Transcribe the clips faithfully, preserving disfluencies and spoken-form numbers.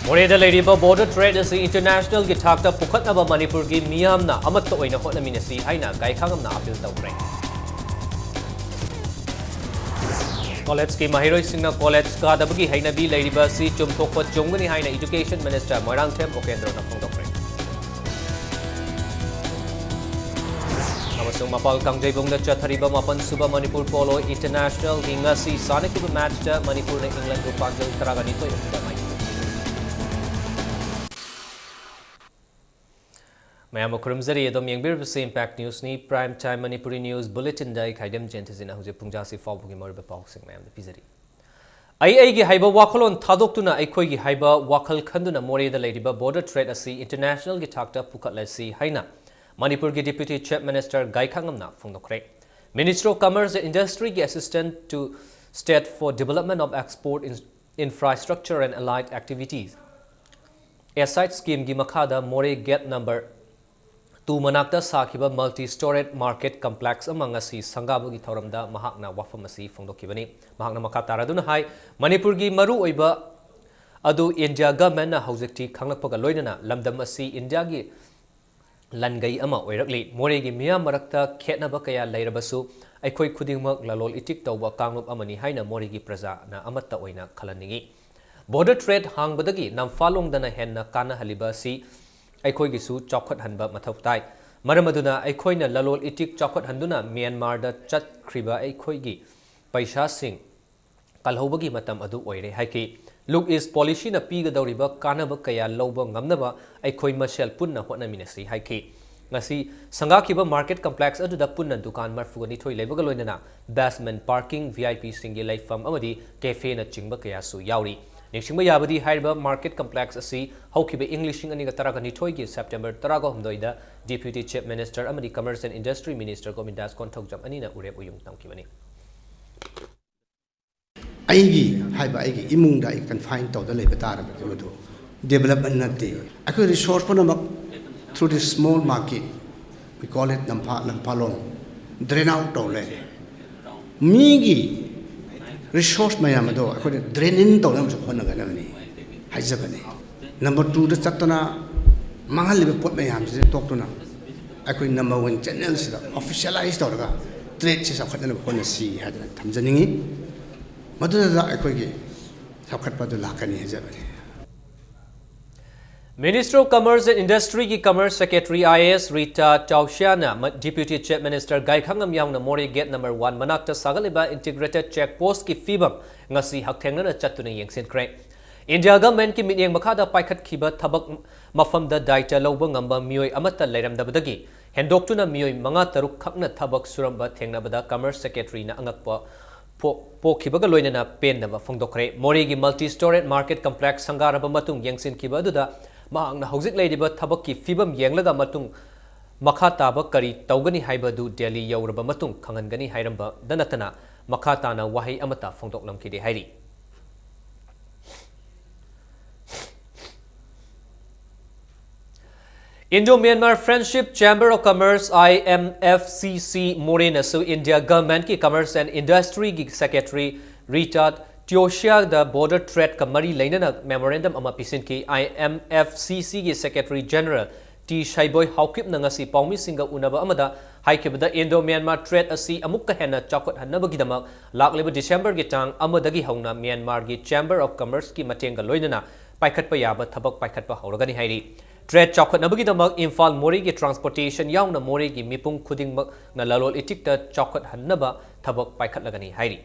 ꯃꯣꯔꯦꯗ ꯂꯩꯔꯤꯕ border trade ꯑꯁꯤ internationalꯒꯤ ꯊꯥꯛꯇ ꯄꯨꯈꯠꯅꯕ ꯃꯅꯤꯄꯨꯔꯒꯤ ꯃꯤꯌꯥꯝꯅ ꯑꯃꯠꯇ ꯑꯣꯏꯅ ꯍꯣꯠꯅꯃꯤꯟꯅꯁꯤ ꯍꯥꯏꯅ ꯒꯥꯏꯈꯥꯉꯝꯅ appeal ꯇꯧꯈ꯭ꯔꯦ꯫ Collegeꯀꯤ ꯃꯍꯩꯔꯣꯏꯁꯤꯡꯅ college ꯀꯥꯗꯕꯒꯤ ꯍꯩꯅꯕꯤ ꯂꯩꯔꯤꯕ ꯑꯁꯤ ꯆꯨꯝꯊꯣꯛꯄ ꯆꯨꯝꯒꯅꯤ ꯍꯥꯏꯅ Education Minister ꯃꯣꯏꯔꯥꯡꯊꯦꯝ ꯎꯄꯦꯟꯗ꯭ꯔꯅ ꯐꯣꯡꯗꯣꯛꯈ꯭ꯔꯦ꯫ ꯑꯃꯁꯨꯡ ꯃꯄꯥꯜ ꯀꯥꯡꯖꯩꯕꯨꯡꯗ ꯆꯠꯊꯔꯤꯕ ꯃꯥꯄꯟ ꯁꯨꯕ ꯃꯅꯤꯄꯨꯔ ꯄꯣꯂꯣ internationalꯒꯤ ꯉꯁꯤ ꯁꯥꯟꯅꯈꯤꯕ matchꯇ ꯃꯅꯤꯄꯨꯔꯅ Englandꯕꯨ ꯄꯥꯟꯖꯜ ꯇꯔꯥꯒ ꯅꯤꯊꯣꯏ ꯑꯍꯨꯝꯗ ꯃꯥꯏꯊꯤꯈꯤ꯫ ꯃꯌꯥꯝꯕꯨ ꯈꯨꯔꯨꯝꯖꯔꯤ꯫ ꯑꯗꯣꯝ ꯌꯦꯡꯕꯤꯔꯤꯕꯁꯤ Impact Newsꯅꯤ꯫ Prime Time Manipuri news bulletinꯗ ꯑꯩ ꯈꯥꯏꯗꯦꯝ ꯖꯦꯟꯊꯤꯖꯤꯅ ꯍꯧꯖꯤꯛ ꯄꯨꯡꯖꯥꯁꯤ ꯐꯥꯎꯕꯒꯤ ꯃꯔꯨꯑꯣꯏꯕ ꯄꯥꯎꯁꯤꯡ ꯃꯌꯥꯝꯗ ꯄꯤꯖꯔꯤ꯫ ꯑꯩ ꯑꯩꯒꯤ ꯍꯥꯏꯕ ꯋꯥꯈꯜꯂꯣꯟ ꯊꯥꯗꯣꯛꯇꯨꯅ ꯑꯩꯈꯣꯏꯒꯤ ꯍꯥꯏꯕ ꯋꯥꯈꯜ ꯈꯟꯗꯨꯅ ꯃꯣꯔꯦꯗ ꯂꯩꯔꯤꯕ border trade ꯑꯁꯤ internationalꯒꯤ ꯊꯥꯛꯇ ꯄꯨꯈꯠꯂꯁꯤ ꯍꯥꯏꯅ ꯃꯅꯤꯄꯨꯔꯒꯤ Deputy Chief Minister ꯒꯥꯏꯈꯥꯉꯝꯅ ꯐꯣꯡꯗꯣꯛꯈ꯭ꯔꯦ꯫ Ministry of Commerce and Industryꯒꯤ Assistant to State for Development of Export Infrastructure and Allied Activities, ASAID schemeꯒꯤ ꯃꯈꯥꯗ ꯃꯣꯔꯦ gate number two ꯃꯅꯥꯛꯇ ꯁꯥꯈꯤꯕ multi-storied market complex ꯑꯃ ꯉꯁꯤ ꯁꯪꯒꯥꯕꯒꯤ ꯊꯧꯔꯝꯗ ꯃꯍꯥꯛꯅ ꯋꯥꯐꯝ ꯑꯁꯤ ꯐꯣꯡꯗꯣꯛꯈꯤꯕꯅꯤ꯫ ꯃꯍꯥꯛꯅ ꯃꯈꯥ ꯇꯥꯔꯗꯨꯅ ꯍꯥꯏ, ꯃꯅꯤꯄꯨꯔꯒꯤ ꯃꯔꯨꯑꯣꯏꯕ ꯑꯗꯨ India governmentꯅ ꯍꯧꯖꯤꯛꯇꯤ ꯈꯪꯂꯛꯄꯒ ꯂꯣꯏꯅꯅ ꯂꯝꯗꯝ ꯑꯁꯤ Indiaꯒꯤ ꯂꯟꯒꯩ ꯑꯃ ꯑꯣꯏꯔꯛꯂꯤ꯫ ꯃꯣꯔꯦꯒꯤ ꯃꯤꯌꯥꯝ ꯃꯔꯛꯇ ꯈꯦꯠꯅꯕ ꯀꯌꯥ ꯂꯩꯔꯕꯁꯨ ꯑꯩꯈꯣꯏ ꯈꯨꯗꯤꯡꯃꯛ ꯂꯂꯣꯜ ꯏꯇꯤꯛ ꯇꯧꯕ ꯀꯥꯡꯂꯨꯞ ꯑꯃꯅꯤ ꯍꯥꯏꯅ ꯃꯣꯔꯦꯒꯤ ꯄ꯭ꯔꯖꯥꯅ ꯑꯃꯠꯇ ꯑꯣꯏꯅ ꯈꯜꯍꯟꯅꯤꯡꯏ꯫ Border trade ꯍꯥꯡꯕꯗꯒꯤ ꯅꯝꯐꯥꯂꯣꯡꯗꯅ ꯍꯦꯟꯅ ꯀꯥꯟꯅꯍꯜꯂꯤꯕ ꯑꯁꯤ ꯑꯩꯈꯣꯏꯒꯤꯁꯨ ꯆꯥꯎꯈꯠꯍꯟꯕ ꯃꯊꯧ ꯇꯥꯏ꯫ ꯃꯔꯝ ꯑꯗꯨꯅ ꯑꯩꯈꯣꯏꯅ ꯂꯂꯣꯜ ꯏꯇꯤꯛ ꯆꯥꯎꯈꯠꯍꯟꯗꯨꯅ ꯃ꯭ꯌꯥꯟꯃꯥꯔꯗ ꯆꯠꯈ꯭ꯔꯤꯕ ꯑꯩꯈꯣꯏꯒꯤ ꯄꯩꯁꯥꯁꯤꯡ ꯀꯜꯍꯧꯕꯒꯤ ꯃꯇꯝ ꯑꯗꯨ ꯑꯣꯏꯔꯦ ꯍꯥꯏꯈꯤ꯫ Look East policyꯅ ꯄꯤꯒꯗꯧꯔꯤꯕ ꯀꯥꯟꯅꯕ ꯀꯌꯥ ꯂꯧꯕ ꯉꯝꯅꯕ ꯑꯩꯈꯣꯏ ꯃꯁꯦꯜ ꯄꯨꯟꯅ ꯍꯣꯠꯅꯃꯤꯟꯅꯁꯤ ꯍꯥꯏꯈꯤ꯫ ꯉꯁꯤ ꯁꯪꯒꯥꯈꯤꯕ market complex ꯑꯗꯨꯗ ꯄꯨꯟꯅ ꯗꯨꯀꯥꯟ ꯃꯔꯐꯨꯒ ꯅꯤꯊꯣꯏ ꯂꯩꯕꯒ ꯂꯣꯏꯅꯅ basement parking, VIPꯁꯤꯡꯒꯤ ꯂꯩꯐꯝ ꯑꯃꯗꯤ cafeꯅꯆꯤꯡꯕ ꯀꯌꯥꯁꯨ ꯌꯥꯎꯔꯤ꯫ ꯅꯤꯡꯁꯤꯡꯕ ꯌꯥꯕꯗꯤ ꯍꯥꯏꯔꯤꯕ market complex ꯑꯁꯤ ꯍꯧꯈꯤꯕ ꯏꯪ ꯂꯤꯁꯤꯡ ꯑꯅꯤꯒ ꯇꯔꯥꯒ ꯅꯤꯊꯣꯏꯒꯤ September ꯇꯔꯥꯒ ꯍꯨꯝꯗꯣꯏꯗ Deputy Chief Minister ꯑꯃꯗꯤ Commerce and Industry Minister ꯒꯣꯕꯤꯟꯗꯥꯁ Konthoujam ꯑꯅꯤꯅ ꯎꯔꯦꯞ ꯎꯌꯨꯡ ꯇꯝꯈꯤꯕꯅꯤ꯫ ꯑꯩꯒꯤ ꯍꯥꯏꯕ ꯑꯩꯒꯤ ꯏꯃꯨꯡꯗ ꯑꯩ confine ꯇꯧꯗ ꯂꯩꯕ ꯇꯥꯔꯕꯗꯤ ꯃꯗꯨ development ꯅꯠꯇꯦ꯫ ꯑꯩꯈꯣꯏ resource ꯄꯨꯝꯅꯃꯛ through this small market, we call it ꯅꯝꯐꯥ, Namphalong, drain out ꯇꯧ ꯂꯩꯔꯦ꯫ ꯃꯤꯒꯤ resource ꯃꯌꯥꯝ ꯑꯗꯣ ꯑꯩꯈꯣꯏꯅ drain in ꯇꯧꯅꯕꯁꯨ ꯍꯣꯠꯅꯒꯗꯕꯅꯤ꯫ ꯍꯥꯏꯖꯕꯅꯤ꯫ ꯅꯝꯕꯔ ꯇꯨꯗ ꯆꯠꯇꯅ ꯃꯥꯡꯍꯜꯂꯤꯕ ꯄꯣꯠ ꯃꯌꯥꯝꯁꯤꯗ ꯇꯣꯛꯇꯨꯅ ꯑꯩꯈꯣꯏ ꯅꯝꯕꯔ ꯋꯥꯟ ꯆꯦꯅꯦꯜꯁꯤꯗ ꯑꯣꯐꯤꯁꯤꯌꯦꯂꯥꯏꯁ ꯇꯧꯔꯒ ꯇ꯭ꯔꯦꯗꯁꯤ ꯆꯥꯎꯈꯠꯅꯅꯕ ꯍꯣꯠꯅꯁꯤ ꯍꯥꯏꯗꯅ ꯊꯝꯖꯅꯤꯡꯏ꯫ ꯃꯗꯨꯗ ꯑꯩꯈꯣꯏꯒꯤ ꯆꯥꯎꯈꯠꯄ ꯑꯗꯨ ꯂꯥꯛꯀꯅꯤ ꯍꯥꯏꯖꯕꯅꯤ꯫ Ministry of Commerce and Industryꯒꯤ Commerce Secretary IAS Rita Tausiaꯅ Deputy Chief Minister ꯒꯥꯏꯈꯥꯉꯝ ꯌꯥꯎꯅ ꯃꯣꯔꯦ Gate number one ꯃꯅꯥꯛꯇ ꯁꯥꯒꯠꯂꯤꯕ Integrated Check Postꯀꯤ ꯐꯤꯕꯝ ꯉꯁꯤ ꯍꯛꯊꯦꯡꯅꯅ ꯆꯠꯇꯨꯅ ꯌꯦꯡꯁꯤꯟꯈ꯭ꯔꯦ꯫ India Governmentꯀꯤ ꯃꯤꯠꯌꯦꯡ ꯃꯈꯥꯗ ꯄꯥꯏꯈꯠꯈꯤꯕ ꯊꯕꯛ ꯃꯐꯝꯗ ꯗꯥꯏꯇ ꯂꯧꯕ ꯉꯝꯕ ꯃꯤꯑꯣꯏ ꯑꯃꯠꯇ ꯂꯩꯔꯝꯗꯕꯗꯒꯤ ꯍꯦꯟꯗꯣꯛꯇꯨꯅ ꯃꯤꯑꯣꯏ ꯃꯉꯥ ꯇꯔꯨꯛ ꯈꯛꯅ ꯊꯕꯛ ꯁꯨꯔꯝꯕ ꯊꯦꯡꯅꯕꯗ Commerce Secretaryꯅ ꯑꯉꯛꯄ ꯄꯣꯛ-, ꯄꯣꯛꯈꯤꯕꯒ ꯂꯣꯏꯅꯅ ꯄꯦꯟꯗꯕ ꯐꯣꯡꯗꯣꯛꯈ꯭ꯔꯦ꯫ ꯃꯣꯔꯦꯒꯤ Multi Storey Market Complex ꯁꯪꯒꯥꯔꯕ ꯃꯇꯨꯡ ꯌꯦꯡꯁꯤꯟꯈꯤꯕ ꯑꯗꯨꯗ ꯃꯍꯥꯛꯅ ꯍꯧꯖꯤꯛ ꯂꯩꯔꯤꯕ ꯊꯕꯛꯀꯤ ꯐꯤꯕꯝ ꯌꯦꯡꯂꯒ ꯃꯇꯨꯡ ꯃꯈꯥ ꯇꯥꯕ ꯀꯔꯤ ꯇꯧꯒꯅꯤ ꯍꯥꯏꯕꯗꯨ ꯗꯦꯜꯂꯤ ꯌꯧꯔꯕ ꯃꯇꯨꯡ ꯈꯪꯍꯟꯒꯅꯤ ꯍꯥꯏꯔꯝꯕꯗ ꯅꯠꯇꯅ ꯃꯈꯥ ꯇꯥꯅ ꯋꯥꯍꯩ ꯑꯃꯠꯇ ꯐꯣꯡꯗꯣꯛꯂꯝꯈꯤꯗꯦ ꯍꯥꯏꯔꯤ꯫ Indo-Myanmar Friendship Chamber of Commerce, I M F C C, ꯃꯣꯔꯦꯅꯁꯨ India Governmentꯀꯤ Commerce and Industryꯒꯤ Secretary Rita Teosiaꯗ border tradeꯀ ꯃꯔꯤ ꯂꯩꯅꯅ memorandum ꯑꯃ ꯄꯤꯁꯤꯟꯈꯤ꯫ IMFCCꯒꯤ Secretary General ꯇꯤ ꯁꯩꯕꯣꯏ ꯍꯥꯎꯀꯤꯞꯅ ꯉꯁꯤ ꯄꯥꯎꯃꯤꯁꯤꯡꯒ ꯎꯅꯕ ꯑꯃꯗ ꯍꯥꯏꯈꯤꯕꯗ, Indo-Myanmar trade ꯑꯁꯤ ꯑꯃꯨꯛꯀ ꯍꯦꯟꯅ ꯆꯥꯎꯈꯠꯍꯟꯅꯕꯒꯤꯗꯃꯛ ꯂꯥꯛꯂꯤꯕ ꯗꯤꯁꯦꯝꯕꯔꯒꯤ ꯇꯥꯡ ꯑꯃꯗꯒꯤ ꯍꯧꯅ ꯃ꯭ꯌꯥꯟꯃꯥꯔꯒꯤ Chamber of Commerceꯀꯤ ꯃꯇꯦꯡꯒ ꯂꯣꯏꯅꯅ ꯄꯥꯏꯈꯠꯄ ꯌꯥꯕ ꯊꯕꯛ ꯄꯥꯏꯈꯠꯄ ꯍꯧꯔꯒꯅꯤ ꯍꯥꯏꯔꯤ꯫ Trade ꯆꯥꯎꯈꯠꯅꯕꯒꯤꯗꯃꯛ ꯏꯝꯐꯥꯜ ꯃꯣꯔꯦꯒꯤ transportation ꯌꯥꯎꯅ ꯃꯣꯔꯦꯒꯤ ꯃꯤꯄꯨꯝ ꯈꯨꯗꯤꯡꯃꯛꯅ ꯂꯂꯣꯟ ꯏꯇꯤꯛꯇ ꯆꯥꯎꯈꯠꯍꯟꯅꯕ ꯊꯕꯛ ꯄꯥꯏꯈꯠꯂꯒꯅꯤ ꯍꯥꯏꯔꯤ꯫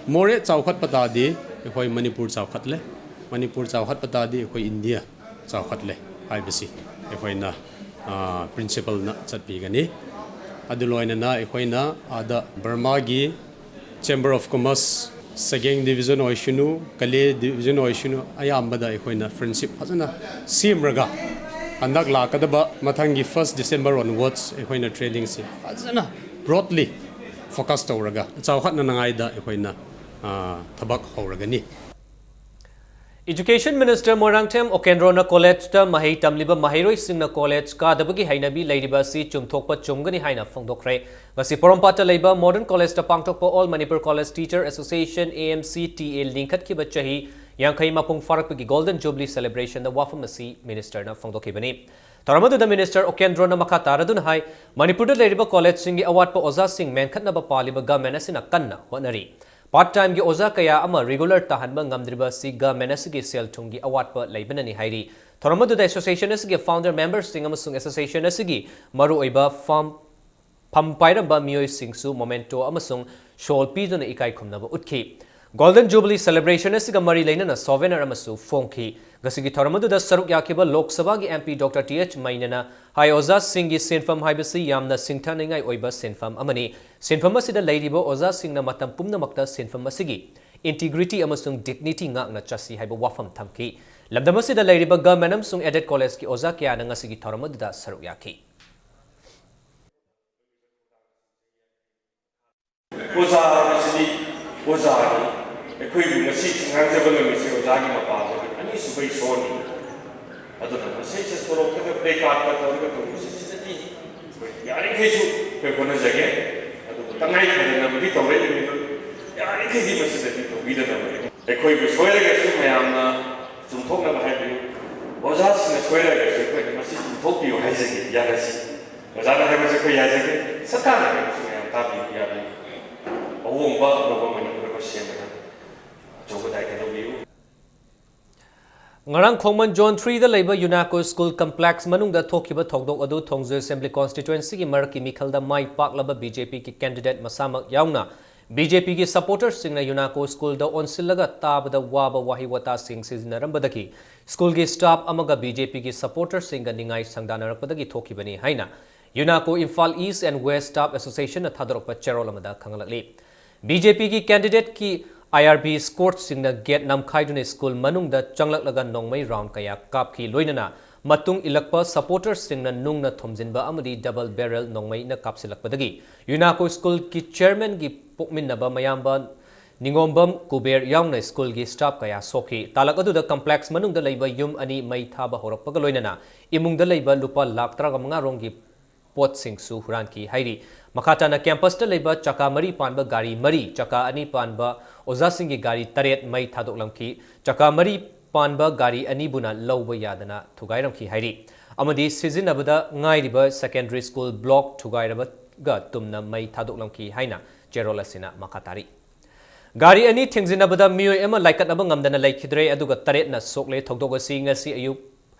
ꯃꯣꯔꯦ ꯆꯥꯎꯈꯠꯄ ꯇꯥꯔꯗꯤ ꯑꯩꯈꯣꯏ ꯃꯅꯤꯄꯨꯔ ꯆꯥꯎꯈꯠꯂꯦ, ꯃꯅꯤꯄꯨꯔ ꯆꯥꯎꯈꯠꯄ ꯇꯥꯔꯗꯤ ꯑꯩꯈꯣꯏ ꯏꯟꯗꯤꯌꯥ ꯆꯥꯎꯈꯠꯂꯦ ꯍꯥꯏꯕꯁꯤ ꯑꯩꯈꯣꯏꯅ, ꯑ, principleꯅ ꯆꯠꯄꯤꯒꯅꯤ꯫ ꯑꯗꯨ ꯂꯣꯏꯅꯅ ꯑꯩꯈꯣꯏꯅ ꯑꯥꯗ ꯕꯔꯃꯥꯒꯤ Chamber of Commerce, ꯁꯒꯦꯡ division ꯑꯣꯏꯁꯅꯨ, ꯀꯂꯦ division ꯑꯣꯏꯁꯅꯨ, ꯑꯌꯥꯝꯕꯗ ꯑꯩꯈꯣꯏꯅ friendship ꯐꯖꯅ ꯁꯦꯝꯔꯒ ꯍꯟꯗꯛ ꯂꯥꯛꯀꯗꯕ ꯃꯊꯪꯒꯤ first December onwards ꯑꯩꯈꯣꯏꯅ tradingꯁꯤ ꯐꯖꯅ broadly focus ꯇꯧꯔꯒ ꯆꯥꯎꯈꯠꯅꯅꯉꯥꯏꯗ ꯑꯩꯈꯣꯏꯅ, ꯑ, ꯊꯕꯛ ꯍꯧꯔꯒꯅꯤ꯫ Education Minister ꯃꯣꯏꯔꯥꯡꯊꯦꯝ ꯎꯀꯦꯟꯗ꯭ꯔꯣꯅ ꯀꯣꯂꯦꯖꯇ ꯃꯍꯩ ꯇꯝꯂꯤꯕ ꯃꯍꯩꯔꯣꯏꯁꯤꯡꯅ ꯀꯣꯂꯦꯖ ꯀꯥꯗꯕꯒꯤ ꯍꯩꯅꯕꯤ ꯂꯩꯔꯤꯕ ꯑꯁꯤ ꯆꯨꯝꯊꯣꯛꯄ ꯆꯨꯝꯒꯅꯤ ꯍꯥꯏꯅ ꯐꯣꯡꯗꯣꯛꯈ꯭ꯔꯦ꯫ ꯉꯁꯤ ꯄꯣꯔꯣꯝꯄꯥꯠꯇ ꯂꯩꯕ ꯃꯣꯗꯔꯟ ꯀꯣꯂꯦꯖꯇ ꯄꯥꯡꯊꯣꯛꯄ All Manipur College Teacher Association, A M C T A, ꯂꯤꯡꯈꯠꯈꯤꯕ ꯆꯍꯤ ꯌꯥꯡꯈꯩ ꯃꯄꯨꯡ ꯐꯥꯔꯛꯄꯒꯤ Golden Jubilee Celebrationꯗ ꯋꯥꯐꯝ ꯑꯁꯤ ꯃꯤꯅꯤꯁꯇꯔꯅ ꯐꯣꯡꯗꯣꯛꯈꯤꯕꯅꯤ꯫ ꯊꯧꯔꯝ ꯑꯗꯨꯗ ꯃꯤꯅꯤꯁꯇꯔ ꯎꯀꯦꯟꯗ꯭ꯔꯣꯅ ꯃꯈꯥ ꯇꯥꯔꯗꯨꯅ ꯍꯥꯏ, ꯃꯅꯤꯄꯨꯔꯗ ꯂꯩꯔꯤꯕ ꯀꯣꯂꯦꯖꯁꯤꯡꯒꯤ ꯑꯋꯥꯠꯄ ꯑꯣꯖꯥꯁꯤꯡ ꯃꯦꯟꯈꯠꯅꯕ ꯄꯥꯜꯂꯤꯕ ꯒꯃꯦꯟ ꯑꯁꯤꯅ ꯀꯟꯅ ꯍꯣꯠꯅꯔꯤ꯫ ꯄꯥꯔꯠ ꯇꯥꯏꯝꯒꯤ ꯑꯣꯖꯥ ꯀꯌꯥ ꯑꯃ ꯔꯤꯒꯨꯂꯔ ꯇꯥꯍꯟꯕ ꯉꯝꯗ꯭ꯔꯤꯕ ꯑꯁꯤ ꯒꯃꯦꯟ ꯑꯁꯤꯒꯤ ꯁꯦꯜ ꯊꯨꯝꯒꯤ ꯑꯋꯥꯠꯄ ꯂꯩꯕꯅꯅꯤ ꯍꯥꯏꯔꯤ꯫ ꯊꯧꯔꯝ ꯑꯗꯨꯗ ꯑꯦꯁꯣꯁꯤꯌꯦꯁꯟ ꯑꯁꯤꯒꯤ ꯐꯥꯎꯟꯗꯔ ꯃꯦꯝꯕꯔꯁꯤꯡ ꯑꯃꯁꯨꯡ ꯑꯦꯁꯣꯁꯤꯌꯦꯁꯟ ꯑꯁꯤꯒꯤ ꯃꯔꯨꯑꯣꯏꯕ ꯐꯝ ꯐꯝ ꯄꯥꯏꯔꯝꯕ ꯃꯤꯑꯣꯏꯁꯤꯡꯁꯨ ꯃꯣꯃꯦꯟꯇꯣ ꯑꯃꯁꯨꯡ ꯁꯣꯜ ꯄꯤꯗꯨꯅ ꯏꯀꯥꯏ ꯈꯨꯝꯅꯕ ꯎꯠꯈꯤ꯫ ꯒꯣꯜꯗꯟ ꯖꯨꯕꯤꯂꯤ ꯁꯦꯂꯦꯕ꯭ꯔꯦꯁꯟ ꯑꯁꯤꯒ ꯃꯔꯤ ꯂꯩꯅꯅ ꯁꯣꯚꯦꯅꯔ ꯑꯃꯁꯨ ꯐꯣꯡꯈꯤ꯫ ꯉꯁꯤꯒꯤ ꯊꯧꯔꯝ ꯑꯗꯨꯗ ꯁꯔꯨꯛ ꯌꯥꯈꯤꯕ ꯂꯣꯛ ꯁꯚꯥꯒꯤ M P Doctor T H ꯃꯩꯅꯅ ꯍꯥꯏ, ꯑꯣꯖꯥꯁꯤꯡꯒꯤ ꯁꯤꯟꯐꯝ ꯍꯥꯏꯕꯁꯤ ꯌꯥꯝꯅ ꯁꯤꯡꯊꯥꯅꯤꯡꯉꯥꯏ ꯑꯣꯏꯕ ꯁꯤꯟꯐꯝ ꯑꯃꯅꯤ꯫ ꯁꯤꯟꯐꯝ ꯑꯁꯤꯗ ꯂꯩꯔꯤꯕ ꯑꯣꯖꯥꯁꯤꯡꯅ ꯃꯇꯝ ꯄꯨꯝꯅꯃꯛꯇ ꯁꯤꯟꯐꯝ ꯑꯁꯤꯒꯤ ꯏꯟꯇꯤꯒ꯭ꯔꯤꯇꯤ ꯑꯃꯁꯨꯡ ꯗꯤꯒꯅꯤꯇꯤ ꯉꯥꯛꯅ ꯆꯠꯁꯤ ꯍꯥꯏꯕ ꯋꯥꯐꯝ ꯊꯝꯈꯤ꯫ ꯂꯝꯗꯝ ꯑꯁꯤꯗ ꯂꯩꯔꯤꯕ ꯒꯚꯔꯟꯃꯦꯟꯠ ꯑꯃꯁꯨꯡ ꯑꯦꯗꯦꯗ ꯀꯣꯂꯦꯖꯀꯤ ꯑꯣꯖꯥ ꯀꯌꯥꯅ ꯉꯁꯤꯒꯤ ꯊꯧꯔꯝ ꯑꯗꯨꯗ ꯁꯔꯨꯛ ꯌꯥꯈꯤ꯫ ꯑꯣꯖꯥ ꯍꯥꯏꯕꯁꯤꯗꯤ ꯑꯣꯖꯥꯅꯤ꯫ ꯑꯩꯈꯣꯏꯒꯤ ꯉꯁꯤ ꯉꯥꯡꯖꯕ ꯅꯨꯃꯤꯠꯁꯦ ꯑꯣꯖꯥꯒꯤ ꯃꯄꯥꯗꯒꯤ ꯑꯅꯤꯁꯨꯕ ꯏꯁꯣꯔꯅꯤ꯫ ꯑꯗꯨꯅ ꯃꯁꯤꯁꯦ ꯁꯣꯔꯣꯛꯇꯒ ꯄ꯭ꯂꯦ ꯀꯥꯔꯠꯀ ꯇꯧꯔꯒ ꯇꯧꯕꯁꯦ ꯁꯤꯗꯗꯤ ꯑꯩꯈꯣꯏ ꯌꯥꯔꯤꯈꯩꯁꯨ ꯑꯩꯈꯣꯏ ꯍꯣꯠꯅꯖꯒꯦ꯫ ꯑꯗꯨꯕꯨ ꯇꯉꯥꯏ ꯐꯗꯅꯕꯨꯗꯤ ꯇꯧꯔꯛꯏꯅꯤ, ꯑꯗꯨ ꯌꯥꯔꯤꯈꯩꯗꯤ ꯃꯁꯤꯗꯗꯤ ꯇꯧꯕꯤꯗꯅꯕ꯫ ꯑꯩꯈꯣꯏꯕꯨ ꯁꯣꯏꯔꯒꯁꯨ ꯃꯌꯥꯝꯅ ꯆꯨꯝꯊꯣꯛꯅꯕ ꯍꯥꯏꯕꯤꯌꯨ꯫ ꯑꯣꯖꯥꯁꯤꯡꯅ ꯁꯣꯏꯔꯒꯁꯨ ꯑꯩꯈꯣꯏꯅ ꯃꯁꯤ ꯆꯨꯝꯊꯣꯛꯄꯤꯌꯨ ꯍꯥꯏꯖꯒꯦ, ꯌꯥꯔꯁꯤ꯫ ꯑꯣꯖꯥꯅ ꯍꯥꯏꯕꯁꯦ ꯑꯩꯈꯣꯏ ꯌꯥꯖꯒꯦ, ꯁꯔꯀꯥꯔꯅ ꯍꯥꯏꯕꯁꯨ ꯃꯌꯥꯝ ꯇꯥꯕꯤꯌꯨ, ꯌꯥꯕꯤꯌꯨ꯫ ꯑꯍꯣꯡꯕ ꯑꯅꯧꯕ ꯃꯅꯤꯄꯨꯔ ꯑꯃ ꯁꯦꯝꯕꯗ ꯑꯆꯧꯕ ꯗꯥꯏꯇ ꯂꯧꯕꯤꯌꯨ꯫ ꯉꯔꯥꯡ ꯈꯣꯡꯃꯟ ꯖꯣꯟ ꯊ꯭ꯔꯤꯗ ꯂꯩꯕ ꯌꯨꯅꯥꯀꯣ ꯁ꯭ꯀꯨꯜ ꯀꯝꯄ꯭ꯂꯦꯛꯁ ꯃꯅꯨꯡꯗ ꯊꯣꯛꯈꯤꯕ ꯊꯧꯗꯣꯛ ꯑꯗꯨ ꯊꯣꯡꯖꯨ ꯑꯦꯁꯦꯝꯕ꯭ꯂꯤ ꯀꯣꯟꯁꯇꯤꯇ꯭ꯋꯦꯟꯁꯤꯒꯤ ꯃꯔꯛꯀꯤ ꯃꯤꯈꯜꯗ ꯃꯥꯏ ꯄꯥꯛꯂꯕ B J P ꯒꯤ ꯀꯦꯟꯗꯤꯗꯦꯠ ꯃꯁꯥꯃꯛ ꯌꯥꯎꯅ B J P ꯒꯤ ꯁꯄꯣꯔꯇꯔꯁꯤꯡꯅ ꯌꯨꯅꯥꯀꯣ ꯁ꯭ꯀꯨꯜꯗ ꯑꯣꯟꯁꯤꯜꯂꯒ ꯇꯥꯕꯗ ꯋꯥꯕ ꯋꯥꯍꯩ ꯋꯥꯇꯥꯁꯤꯡ ꯁꯤꯖꯤꯟꯅꯔꯝꯕꯗꯒꯤ ꯁ꯭ꯀꯨꯜꯒꯤ ꯁ꯭ꯇꯥꯐ ꯑꯃꯒ B J P ꯒꯤ ꯁꯄꯣꯔꯇꯔꯁꯤꯡꯒ ꯅꯤꯡꯉꯥꯏ ꯁꯪꯗꯥꯅꯔꯛꯄꯗꯒꯤ ꯊꯣꯛꯈꯤꯕꯅꯤ ꯍꯥꯏꯅ ꯌꯨꯅꯥꯀꯣ Imphal east and west staff ꯑꯦꯁꯣꯁꯤꯌꯦꯁꯟꯅ ꯊꯥꯗꯣꯔꯛꯄ ꯆꯦꯔꯣꯜ ꯑꯃꯗ ꯈꯪꯍꯜꯂꯛꯂꯤ꯫ B J P ꯒꯤ ꯀꯦꯟꯗꯤꯗꯦꯠꯀꯤ I R B ꯁ꯭ꯀꯣꯔꯠꯁꯤꯡꯅ ꯒꯦꯠ ꯅꯝꯈꯥꯏꯗꯨꯅ ꯁ꯭ꯀꯨꯜ ꯃꯅꯨꯡꯗ ꯆꯪꯂꯛꯂꯒ ꯅꯣꯡꯃꯩ ꯔꯥꯎꯟ ꯀꯌꯥ ꯀꯥꯞꯈꯤ꯫ ꯂꯣꯏꯅꯅ ꯃꯇꯨꯡ ꯏꯜꯂꯛꯄ ꯁꯄꯣꯔꯇꯔꯁꯤꯡꯅ ꯅꯨꯡꯅ ꯊꯣꯝꯖꯤꯟꯕ ꯑꯃꯗꯤ ꯗꯕꯜ ꯕꯦꯔꯦꯜ ꯅꯣꯡꯃꯩꯅ ꯀꯥꯞꯁꯤꯜꯂꯛꯄꯗꯒꯤ ꯌꯨꯅꯥꯀꯣ ꯁ꯭ꯀꯨꯜꯒꯤ ꯆꯦꯌꯔꯃꯦꯟꯒꯤ ꯄꯣꯛꯃꯤꯟꯅꯕ ꯃꯌꯥꯝꯕ ꯅꯤꯉꯣꯝꯕꯝ, ꯀꯨꯕꯦꯔ ꯌꯥꯎꯅ ꯁ꯭ꯀꯨꯜꯒꯤ ꯁ꯭ꯇꯥꯐ ꯀꯌꯥ ꯁꯣꯛꯈꯤ꯫ ꯇꯥꯂꯛ ꯑꯗꯨꯗ ꯀꯝꯄ꯭ꯂꯦꯛꯁ ꯃꯅꯨꯡꯗ ꯂꯩꯕ ꯌꯨꯝ ꯑꯅꯤ ꯃꯩ ꯊꯥꯕ ꯍꯧꯔꯛꯄꯒ ꯂꯣꯏꯅꯅ ꯏꯃꯨꯡꯗ ꯂꯩꯕ ꯂꯨꯄꯥ ꯂꯥꯈ ꯇꯔꯥꯃꯉꯥ ꯔꯣꯝꯒꯤ ꯄꯣꯠꯁꯤꯡꯁꯨ ꯍꯨꯔꯥꯟꯈꯤ ꯍꯥꯏꯔꯤ꯫ ꯃꯈꯥ ꯇꯥꯅ ꯀꯦꯝꯄꯁꯇ ꯂꯩꯕ ꯆꯀꯥ ꯃꯔꯤ ꯄꯥꯟꯕ ꯒꯥꯔꯤ ꯃꯔꯤ, ꯆꯀꯥ ꯑꯅꯤ ꯄꯥꯟꯕ ꯑꯣꯖꯥꯁꯤꯡꯒꯤ ꯒꯥꯔꯤ ꯇꯔꯦꯠ ꯃꯩ ꯊꯥꯗꯣꯛꯂꯝꯈꯤ꯫ ꯆꯀꯥ ꯃꯔꯤ ꯄꯥꯟꯕ ꯒꯥꯔꯤ ꯑꯅꯤꯕꯨꯅ ꯂꯧꯕ ꯌꯥꯗꯅ ꯊꯨꯒꯥꯏꯔꯝꯈꯤ ꯍꯥꯏꯔꯤ꯫ ꯑꯃꯗꯤ ꯁꯤꯖꯤꯟꯅꯕꯗ ꯉꯥꯏꯔꯤꯕ ꯁꯦꯀꯦꯟꯗꯔꯤ ꯁ꯭ꯀꯨꯜ ꯕ꯭ꯂꯣꯛ ꯊꯨꯒꯥꯏꯔꯕꯒ ꯇꯨꯝꯅ ꯃꯩ ꯊꯥꯗꯣꯛꯂꯝꯈꯤ ꯍꯥꯏꯅ ꯆꯦꯔꯣꯜ ꯑꯁꯤꯅ ꯃꯈꯥ ꯇꯥꯔꯤ꯫ ꯒꯥꯔꯤ ꯑꯅꯤ ꯊꯦꯡꯖꯤꯟꯅꯕꯗ ꯃꯤꯑꯣꯏ ꯑꯃ ꯂꯥꯏꯀꯠꯅꯕ ꯉꯝꯗꯅ ꯂꯩꯈꯤꯗ꯭ꯔꯦ, ꯑꯗꯨꯒ ꯇꯔꯦꯠꯅ ꯁꯣꯛꯂꯦ꯫ ꯊꯧꯗꯣꯛ ꯑꯁꯤ ꯉꯁꯤ ꯑꯌꯨꯛ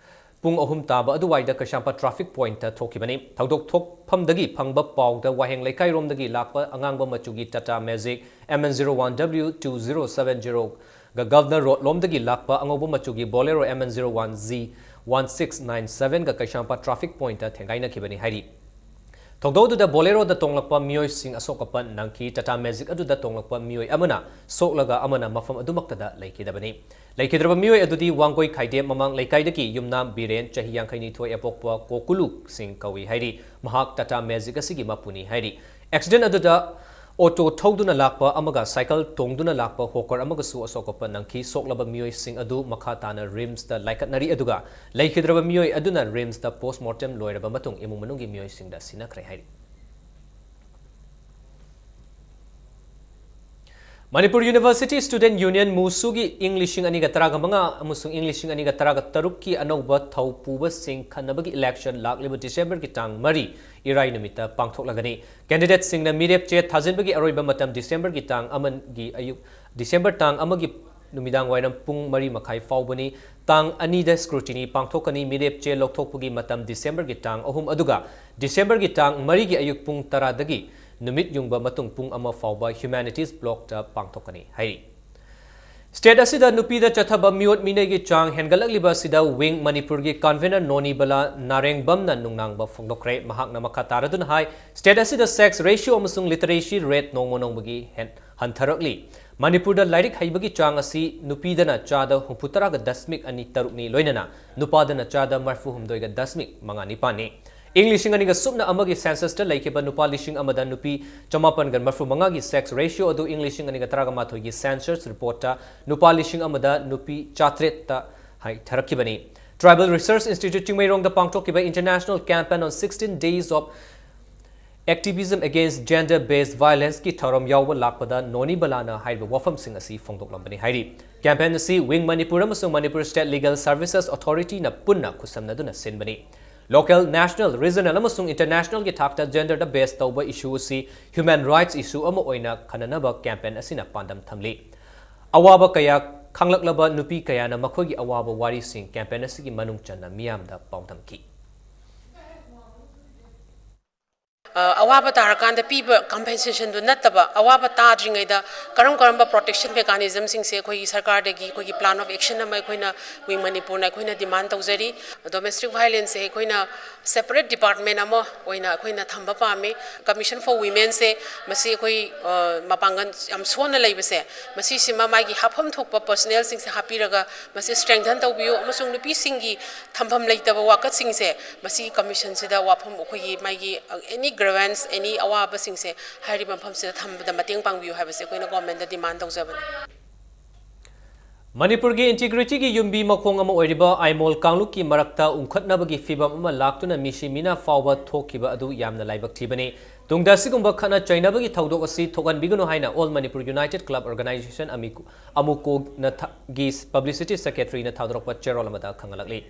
ꯄꯨꯡ ꯑꯍꯨꯝ ꯇꯥꯕ ꯑꯗꯨꯋꯥꯏꯗ ꯀꯩꯁꯥꯝꯄꯥꯠ ꯇ꯭ꯔꯥꯐꯤꯛ ꯄꯣꯏꯟꯠꯇ ꯊꯣꯛꯈꯤꯕꯅꯤ꯫ ꯊꯧꯗꯣꯛ ꯊꯣꯛꯐꯝꯗꯒꯤ ꯐꯪꯕ ꯄꯥꯎꯗ ꯋꯥꯍꯦꯡ ꯂꯩꯀꯥꯏꯔꯣꯝꯗꯒꯤ ꯂꯥꯛꯄ ꯑꯉꯥꯡꯕ ꯃꯆꯨꯒꯤ Tata magic M N zero one W two zero seven zero ꯒ ꯒꯚꯔꯅꯔ ꯔꯣꯗ ꯂꯣꯝꯗꯒꯤ ꯂꯥꯛꯄ ꯑꯉꯧꯕ ꯃꯆꯨꯒꯤ ꯕꯣꯂꯦꯔꯣ M N zero one Z one six nine seven ꯒ ꯀꯩꯁꯥꯝꯄꯥꯠ ꯇ꯭ꯔꯥꯐꯤꯛ ꯄꯣꯏꯟꯠꯇ ꯊꯦꯡꯒꯥꯏꯅꯈꯤꯕꯅꯤ ꯍꯥꯏꯔꯤ꯫ ꯊꯧꯗꯣꯛ ꯑꯗꯨꯗ ꯕꯣꯂꯦꯔꯣꯗ ꯇꯣꯡꯂꯛꯄ ꯃꯤꯑꯣꯏꯁꯤꯡ ꯑꯁꯣꯛ ꯑꯄꯟ ꯅꯪꯈꯤ꯫ ꯇꯥꯇꯥ ꯃꯦꯖꯤꯛ ꯑꯗꯨꯗ ꯇꯣꯡꯂꯛꯄ ꯃꯤꯑꯣꯏ ꯑꯃꯅ ꯁꯣꯛꯂꯒ ꯑꯃꯅ ꯃꯐꯝ ꯑꯗꯨꯃꯛꯇꯗ ꯂꯩꯈꯤꯗꯕꯅꯤ꯫ ꯂꯩꯈꯤꯗ꯭ꯔꯕ ꯃꯤꯑꯣꯏ ꯑꯗꯨꯗꯤ ꯋꯥꯡꯒꯣꯏ ꯈꯥꯏꯗꯦꯝ ꯃꯃꯥꯡ ꯂꯩꯀꯥꯏꯗꯒꯤ ꯌꯨꯝꯅꯥꯝ ꯕꯤꯔꯦꯟ, ꯆꯍꯤ ꯌꯥꯡꯈꯩꯅꯤꯊꯣꯏ, ꯑꯄꯣꯛꯄ ꯀꯣꯀꯨꯂꯨ ꯁꯤꯡ ꯀꯧꯏ ꯍꯥꯏꯔꯤ꯫ ꯃꯍꯥꯛ ꯇꯥꯇꯥ ꯃꯦꯖꯤꯛ ꯑꯁꯤꯒꯤ ꯃꯄꯨꯅꯤ ꯍꯥꯏꯔꯤ꯫ ꯑꯦꯛꯁꯤꯗꯦꯟ ꯑꯗꯨꯗ ꯑꯣꯇꯣ ꯊꯧꯗꯨꯅ ꯂꯥꯛꯄ ꯑꯃꯒ ꯁꯥꯏꯀꯜ ꯇꯣꯡꯗꯨꯅ ꯂꯥꯛꯄ ꯍꯣꯀꯔ ꯑꯃꯒꯁꯨ ꯑꯁꯣꯛ ꯑꯄꯟ ꯅꯪꯈꯤ꯫ ꯁꯣꯛꯂꯕ ꯃꯤꯑꯣꯏꯁꯤꯡ ꯑꯗꯨ ꯃꯈꯥ ꯇꯥꯅ ꯔꯤꯝꯁꯇ ꯂꯥꯏꯀꯠꯅꯔꯤ, ꯑꯗꯨꯒ ꯂꯩꯈꯤꯗ꯭ꯔꯕ ꯃꯤꯑꯣꯏ ꯑꯗꯨꯅ ꯔꯤꯝꯁꯇ ꯄꯣꯁꯃꯣꯔꯇꯦꯝ ꯂꯣꯏꯔꯕ ꯃꯇꯨꯡ ꯏꯃꯨꯡ ꯃꯅꯨꯡꯒꯤ ꯃꯤꯑꯣꯏꯁꯤꯡꯗ ꯁꯤꯟꯅꯈ꯭ꯔꯦ ꯍꯥꯏꯔꯤ꯫ ꯃꯅꯤꯄꯨꯔ ꯌꯨꯅꯤꯚꯔꯁꯤꯇꯤ ꯁ꯭ꯇꯨꯗꯦꯟꯠ ꯌꯨꯅꯤꯌꯟ, ꯃꯨꯁꯨꯒꯤ ꯏꯪ ꯂꯤꯁꯤꯡ ꯑꯅꯤꯒ ꯇꯔꯥꯒ ꯃꯉꯥ ꯑꯃꯁꯨꯡ ꯏꯪ ꯂꯤꯁꯤꯡ ꯑꯅꯤꯒ ꯇꯔꯥꯒ ꯇꯔꯨꯛꯀꯤ ꯑꯅꯧꯕ ꯊꯧ ꯄꯨꯕꯁꯤꯡ ꯈꯟꯅꯕꯒꯤ ꯏꯂꯦꯛꯁꯟ ꯂꯥꯛꯂꯤꯕ ꯗꯤꯁꯦꯝꯕꯔꯒꯤ ꯇꯥꯡ ꯃꯔꯤ, ꯏꯔꯥꯏ ꯅꯨꯃꯤꯠꯇ ꯄꯥꯡꯊꯣꯛꯂꯒꯅꯤ꯫ ꯀꯦꯟꯗꯤꯗꯦꯠꯁꯤꯡꯅ ꯃꯤꯔꯦꯞ ꯆꯦ ꯊꯥꯖꯤꯟꯕꯒꯤ ꯑꯔꯣꯏꯕ ꯃꯇꯝ ꯗꯤꯁꯦꯝꯕꯔꯒꯤ ꯇꯥꯡ ꯑꯃꯒꯤ ꯑꯌꯨꯛ, ꯗꯤꯁꯦꯝꯕꯔ ꯇꯥꯡ ꯑꯃꯒꯤ ꯅꯨꯃꯤꯗꯥꯡ ꯋꯥꯏꯔꯝ ꯄꯨꯡ ꯃꯔꯤ ꯃꯈꯥꯏ ꯐꯥꯎꯕꯅꯤ꯫ ꯇꯥꯡ ꯑꯅꯤꯗ ꯁ꯭ꯀ꯭ꯔꯨꯇꯤꯅꯤ ꯄꯥꯡꯊꯣꯛꯀꯅꯤ꯫ ꯃꯤꯔꯦꯞ ꯆꯦ ꯂꯧꯊꯣꯛꯄꯒꯤ ꯃꯇꯝ ꯗꯤꯁꯦꯝꯕꯔꯒꯤ ꯇꯥꯡ ꯑꯍꯨꯝ, ꯑꯗꯨꯒ ꯗꯤꯁꯦꯝꯕꯔꯒꯤ ꯇꯥꯡ ꯃꯔꯤꯒꯤ ꯑꯌꯨꯛ ꯄꯨꯡ ꯇꯔꯥꯗꯒꯤ ꯅꯨꯃꯤꯠ ꯌꯨꯡꯕ ꯃꯇꯨꯡ ꯄꯨꯡ ꯑꯃ ꯐꯥꯎꯕ ꯍ꯭ꯌꯨꯃꯦꯅꯤꯇꯤꯁ ꯕ꯭ꯂꯣꯛꯇ ꯄꯥꯡꯊꯣꯛꯀꯅꯤ ꯍꯥꯏꯔꯤ꯫ ꯁ꯭ꯇꯦꯠ ꯑꯁꯤꯗ ꯅꯨꯄꯤꯗ ꯆꯠꯊꯕ ꯃꯤꯑꯣꯠ ꯃꯤꯅꯩꯒꯤ ꯆꯥꯡ ꯍꯦꯟꯒꯠꯂꯛꯂꯤꯕ ꯑꯁꯤꯗ ꯋꯤꯡ ꯃꯅꯤꯄꯨꯔꯒꯤ ꯀꯟꯚꯦꯅꯔ ꯅꯣꯅꯤꯕꯂꯥ ꯅꯥꯔꯦꯡꯕꯝꯅ ꯅꯨꯡꯅꯥꯡꯕ ꯐꯣꯡꯗꯣꯛꯈ꯭ꯔꯦ꯫ ꯃꯍꯥꯛꯅ ꯃꯈꯥ ꯇꯥꯔꯗꯨꯅ ꯍꯥꯏ, ꯁ꯭ꯇꯦꯠ ꯑꯁꯤꯗ ꯁꯦꯛꯁ ꯔꯦꯁꯤꯌꯣ ꯑꯃꯁꯨꯡ ꯂꯤꯇꯔꯦꯁꯤ ꯔꯦꯠ ꯅꯣꯡꯃ ꯅꯣꯡꯃꯒꯤ ꯍꯦꯟ-, ꯍꯟꯊꯔꯛꯂꯤ꯫ ꯃꯅꯤꯄꯨꯔꯗ ꯂꯥꯏꯔꯤꯛ ꯍꯩꯕꯒꯤ ꯆꯥꯡ ꯑꯁꯤ ꯅꯨꯄꯤꯗꯅ ꯆꯥꯗ ꯍꯨꯝꯐꯨꯇꯔꯥꯒ ꯗꯁꯃꯤꯛ ꯑꯅꯤ ꯇꯔꯨꯛꯅꯤ, ꯂꯣꯏꯅꯅ ꯅꯨꯄꯥꯗꯅ ꯆꯥꯗ ꯃꯔꯐꯨꯍꯨꯝꯗꯣꯏꯒ ꯗꯁꯃꯤꯛ ꯃꯉꯥ ꯅꯤꯄꯥꯟꯅꯤ꯫ ꯏꯪ ꯂꯤꯁꯤꯡ ꯑꯅꯤꯒ ꯁꯨꯞꯅ ꯑꯃꯒꯤ census ꯇ ꯂꯩꯈꯤꯕ ꯅꯨꯄꯥ ꯂꯤꯁꯤꯡ ꯑꯃꯗ ꯅꯨꯄꯤ ꯆꯃꯥꯄꯟꯒ ꯃꯔꯐꯨ ꯃꯉꯥꯒꯤ sex ratio ꯑꯗꯨ ꯏꯪ ꯂꯤꯁꯤꯡ ꯑꯅꯤꯒ ꯇꯔꯥꯃꯥꯊꯣꯏꯒꯤ census report ꯇ ꯅꯨꯄꯥ ꯂꯤꯁꯤꯡ ꯑꯃꯗ ꯅꯨꯄꯤ ꯆꯥꯇ꯭ꯔꯦꯠꯇ ꯍꯟꯊꯔꯛꯈꯤꯕꯅꯤ꯫ Tribal Research Institute ꯆꯤꯡꯃꯩꯔꯣꯡꯗ ꯄꯥꯡꯊꯣꯛꯈꯤꯕ International Campaign on sixteen Days of Activism Against Gender Based Violence ꯀꯤ ꯊꯧꯔꯝ ꯌꯥꯎꯕ ꯂꯥꯛꯄꯗ ꯅꯣꯅꯤ ꯕꯂꯥꯅ ꯍꯥꯏꯔꯤꯕ ꯋꯥꯐꯝꯁꯤꯡ ꯑꯁꯤ ꯐꯣꯡꯗꯣꯛꯂꯝꯕꯅꯤ ꯍꯥꯏꯔꯤ꯫ Campaign ꯑꯁꯤ Wing Manipur ꯑꯃꯁꯨꯡ Manipur State Legal Services Authority ꯅ ꯄꯨꯟꯅ ꯈꯨꯠꯁꯝꯅꯗꯨꯅ ꯁꯤꯟꯕꯅꯤ꯫ Local, national, regional ꯑꯃꯁꯨꯡ international ꯒꯤ ꯊꯥꯛꯇ gender ꯗ base ꯇꯧꯕ issue ꯑꯁꯤ human rights issue ꯑꯃ ꯑꯣꯏꯅ ꯈꯟꯅꯅꯕ campaign ꯑꯁꯤꯅ ꯄꯥꯟꯗꯝ ꯊꯝꯂꯤ꯫ ꯑꯋꯥꯕ ꯀꯌꯥ ꯈꯪꯂꯛꯂꯕ ꯅꯨꯄꯤ ꯀꯌꯥꯅ ꯃꯈꯣꯏꯒꯤ ꯑꯋꯥꯕ ꯋꯥꯔꯤꯁꯤꯡ campaign ꯑꯁꯤꯒꯤ ꯃꯅꯨꯡ ꯆꯟꯅ ꯃꯤꯌꯥꯝꯗ ꯄꯥꯎꯗꯝꯈꯤ꯫ ꯑ, ꯑꯋꯥꯕ ꯇꯥꯔꯀꯥꯟꯗ ꯄꯤꯕ compensation ꯗꯨ ꯅꯠꯇꯕ, ꯑꯋꯥꯕ ꯇꯥꯗ꯭ꯔꯤꯉꯩꯗ ꯀꯔꯝ ꯀꯔꯝꯕ protection mechanism ꯁꯤꯡꯁꯦ ꯑꯩꯈꯣꯏꯒꯤ ꯁꯔꯀꯥꯔꯗꯒꯤ ꯑꯩꯈꯣꯏꯒꯤ plan of action ꯑꯃ ꯑꯩꯈꯣꯏꯅ Wing Manipur ꯅ ꯑꯩꯈꯣꯏꯅ demand ꯇꯧꯖꯔꯤ꯫ Domestic violence ꯁꯦ ꯑꯩꯈꯣꯏꯅ separate department ꯑꯃ ꯑꯣꯏꯅ ꯑꯩꯈꯣꯏꯅ ꯊꯝꯕ ꯄꯥꯝꯃꯤ꯫ Commission for Women ꯁꯦ ꯃꯁꯤ ꯑꯩꯈꯣꯏ, ꯑ, ꯃꯄꯥꯡꯒꯜ ꯌꯥꯝ ꯁꯣꯟꯅ ꯂꯩꯕꯁꯦ, ꯃꯁꯤꯁꯤꯃ ꯃꯥꯒꯤ ꯍꯥꯞꯐꯝ ꯊꯣꯛꯄ personnel ꯁꯤꯡꯁꯦ ꯍꯥꯞꯄꯤꯔꯒ ꯃꯁꯤ strengthen ꯇꯧꯕꯤꯌꯨ, ꯑꯃꯁꯨꯡ ꯅꯨꯄꯤꯁꯤꯡꯒꯤ ꯊꯝꯐꯝ ꯂꯩꯇꯕ ꯋꯥꯀꯠꯁꯤꯡꯁꯦ ꯃꯁꯤꯒꯤ commission ꯁꯤꯗ ꯋꯥꯐꯝ ꯑꯩꯈꯣꯏꯒꯤ ꯃꯥꯒꯤ any grievance, any ꯑꯋꯥꯕꯁꯤꯡꯁꯦ ꯍꯥꯏꯔꯤꯕ ꯃꯐꯝꯁꯤꯗ ꯊꯝꯕꯗ ꯃꯇꯦꯡ ꯄꯥꯡꯕꯤꯌꯨ ꯍꯥꯏꯕꯁꯦ ꯑꯩꯈꯣꯏꯅ government ꯗ demand ꯇꯧꯖꯕꯅꯤ꯫ ꯃꯅꯤꯄꯨꯔꯒꯤ integrity ꯒꯤ ꯌꯨꯝꯕꯤ ꯃꯈꯣꯡ ꯑꯃ ꯑꯣꯏꯔꯤꯕ ꯑꯥꯏꯃꯣꯜ ꯀꯥꯡꯂꯨꯞꯀꯤ ꯃꯔꯛꯇ ꯎꯪꯈꯠꯅꯕꯒꯤ ꯐꯤꯚꯝ ꯑꯃ ꯂꯥꯛꯇꯨꯅ ꯃꯤꯁꯤ ꯃꯤꯅꯥ ꯐꯥꯎꯕ ꯊꯣꯛꯈꯤꯕ ꯑꯗꯨ ꯌꯥꯝꯅ ꯂꯥꯏꯕꯛ ꯊꯤꯕꯅꯤ꯫ ꯇꯨꯡꯗ ꯑꯁꯤꯒꯨꯝꯕ ꯈꯠꯅ ꯆꯩꯅꯕꯒꯤ ꯊꯧꯗꯣꯛ ꯑꯁꯤ ꯊꯣꯛꯍꯟꯕꯤꯒꯅꯨ ꯍꯥꯏꯅ All Manipur United Club Organization, ꯑꯃꯨꯀꯣ, ꯅ ꯊ-, ꯒꯤ publicity secretary ꯅ ꯊꯥꯗꯣꯔꯛꯄ ꯆꯦꯔꯣꯜ ꯑꯃꯗ ꯈꯪꯍꯜꯂꯛꯂꯤ꯫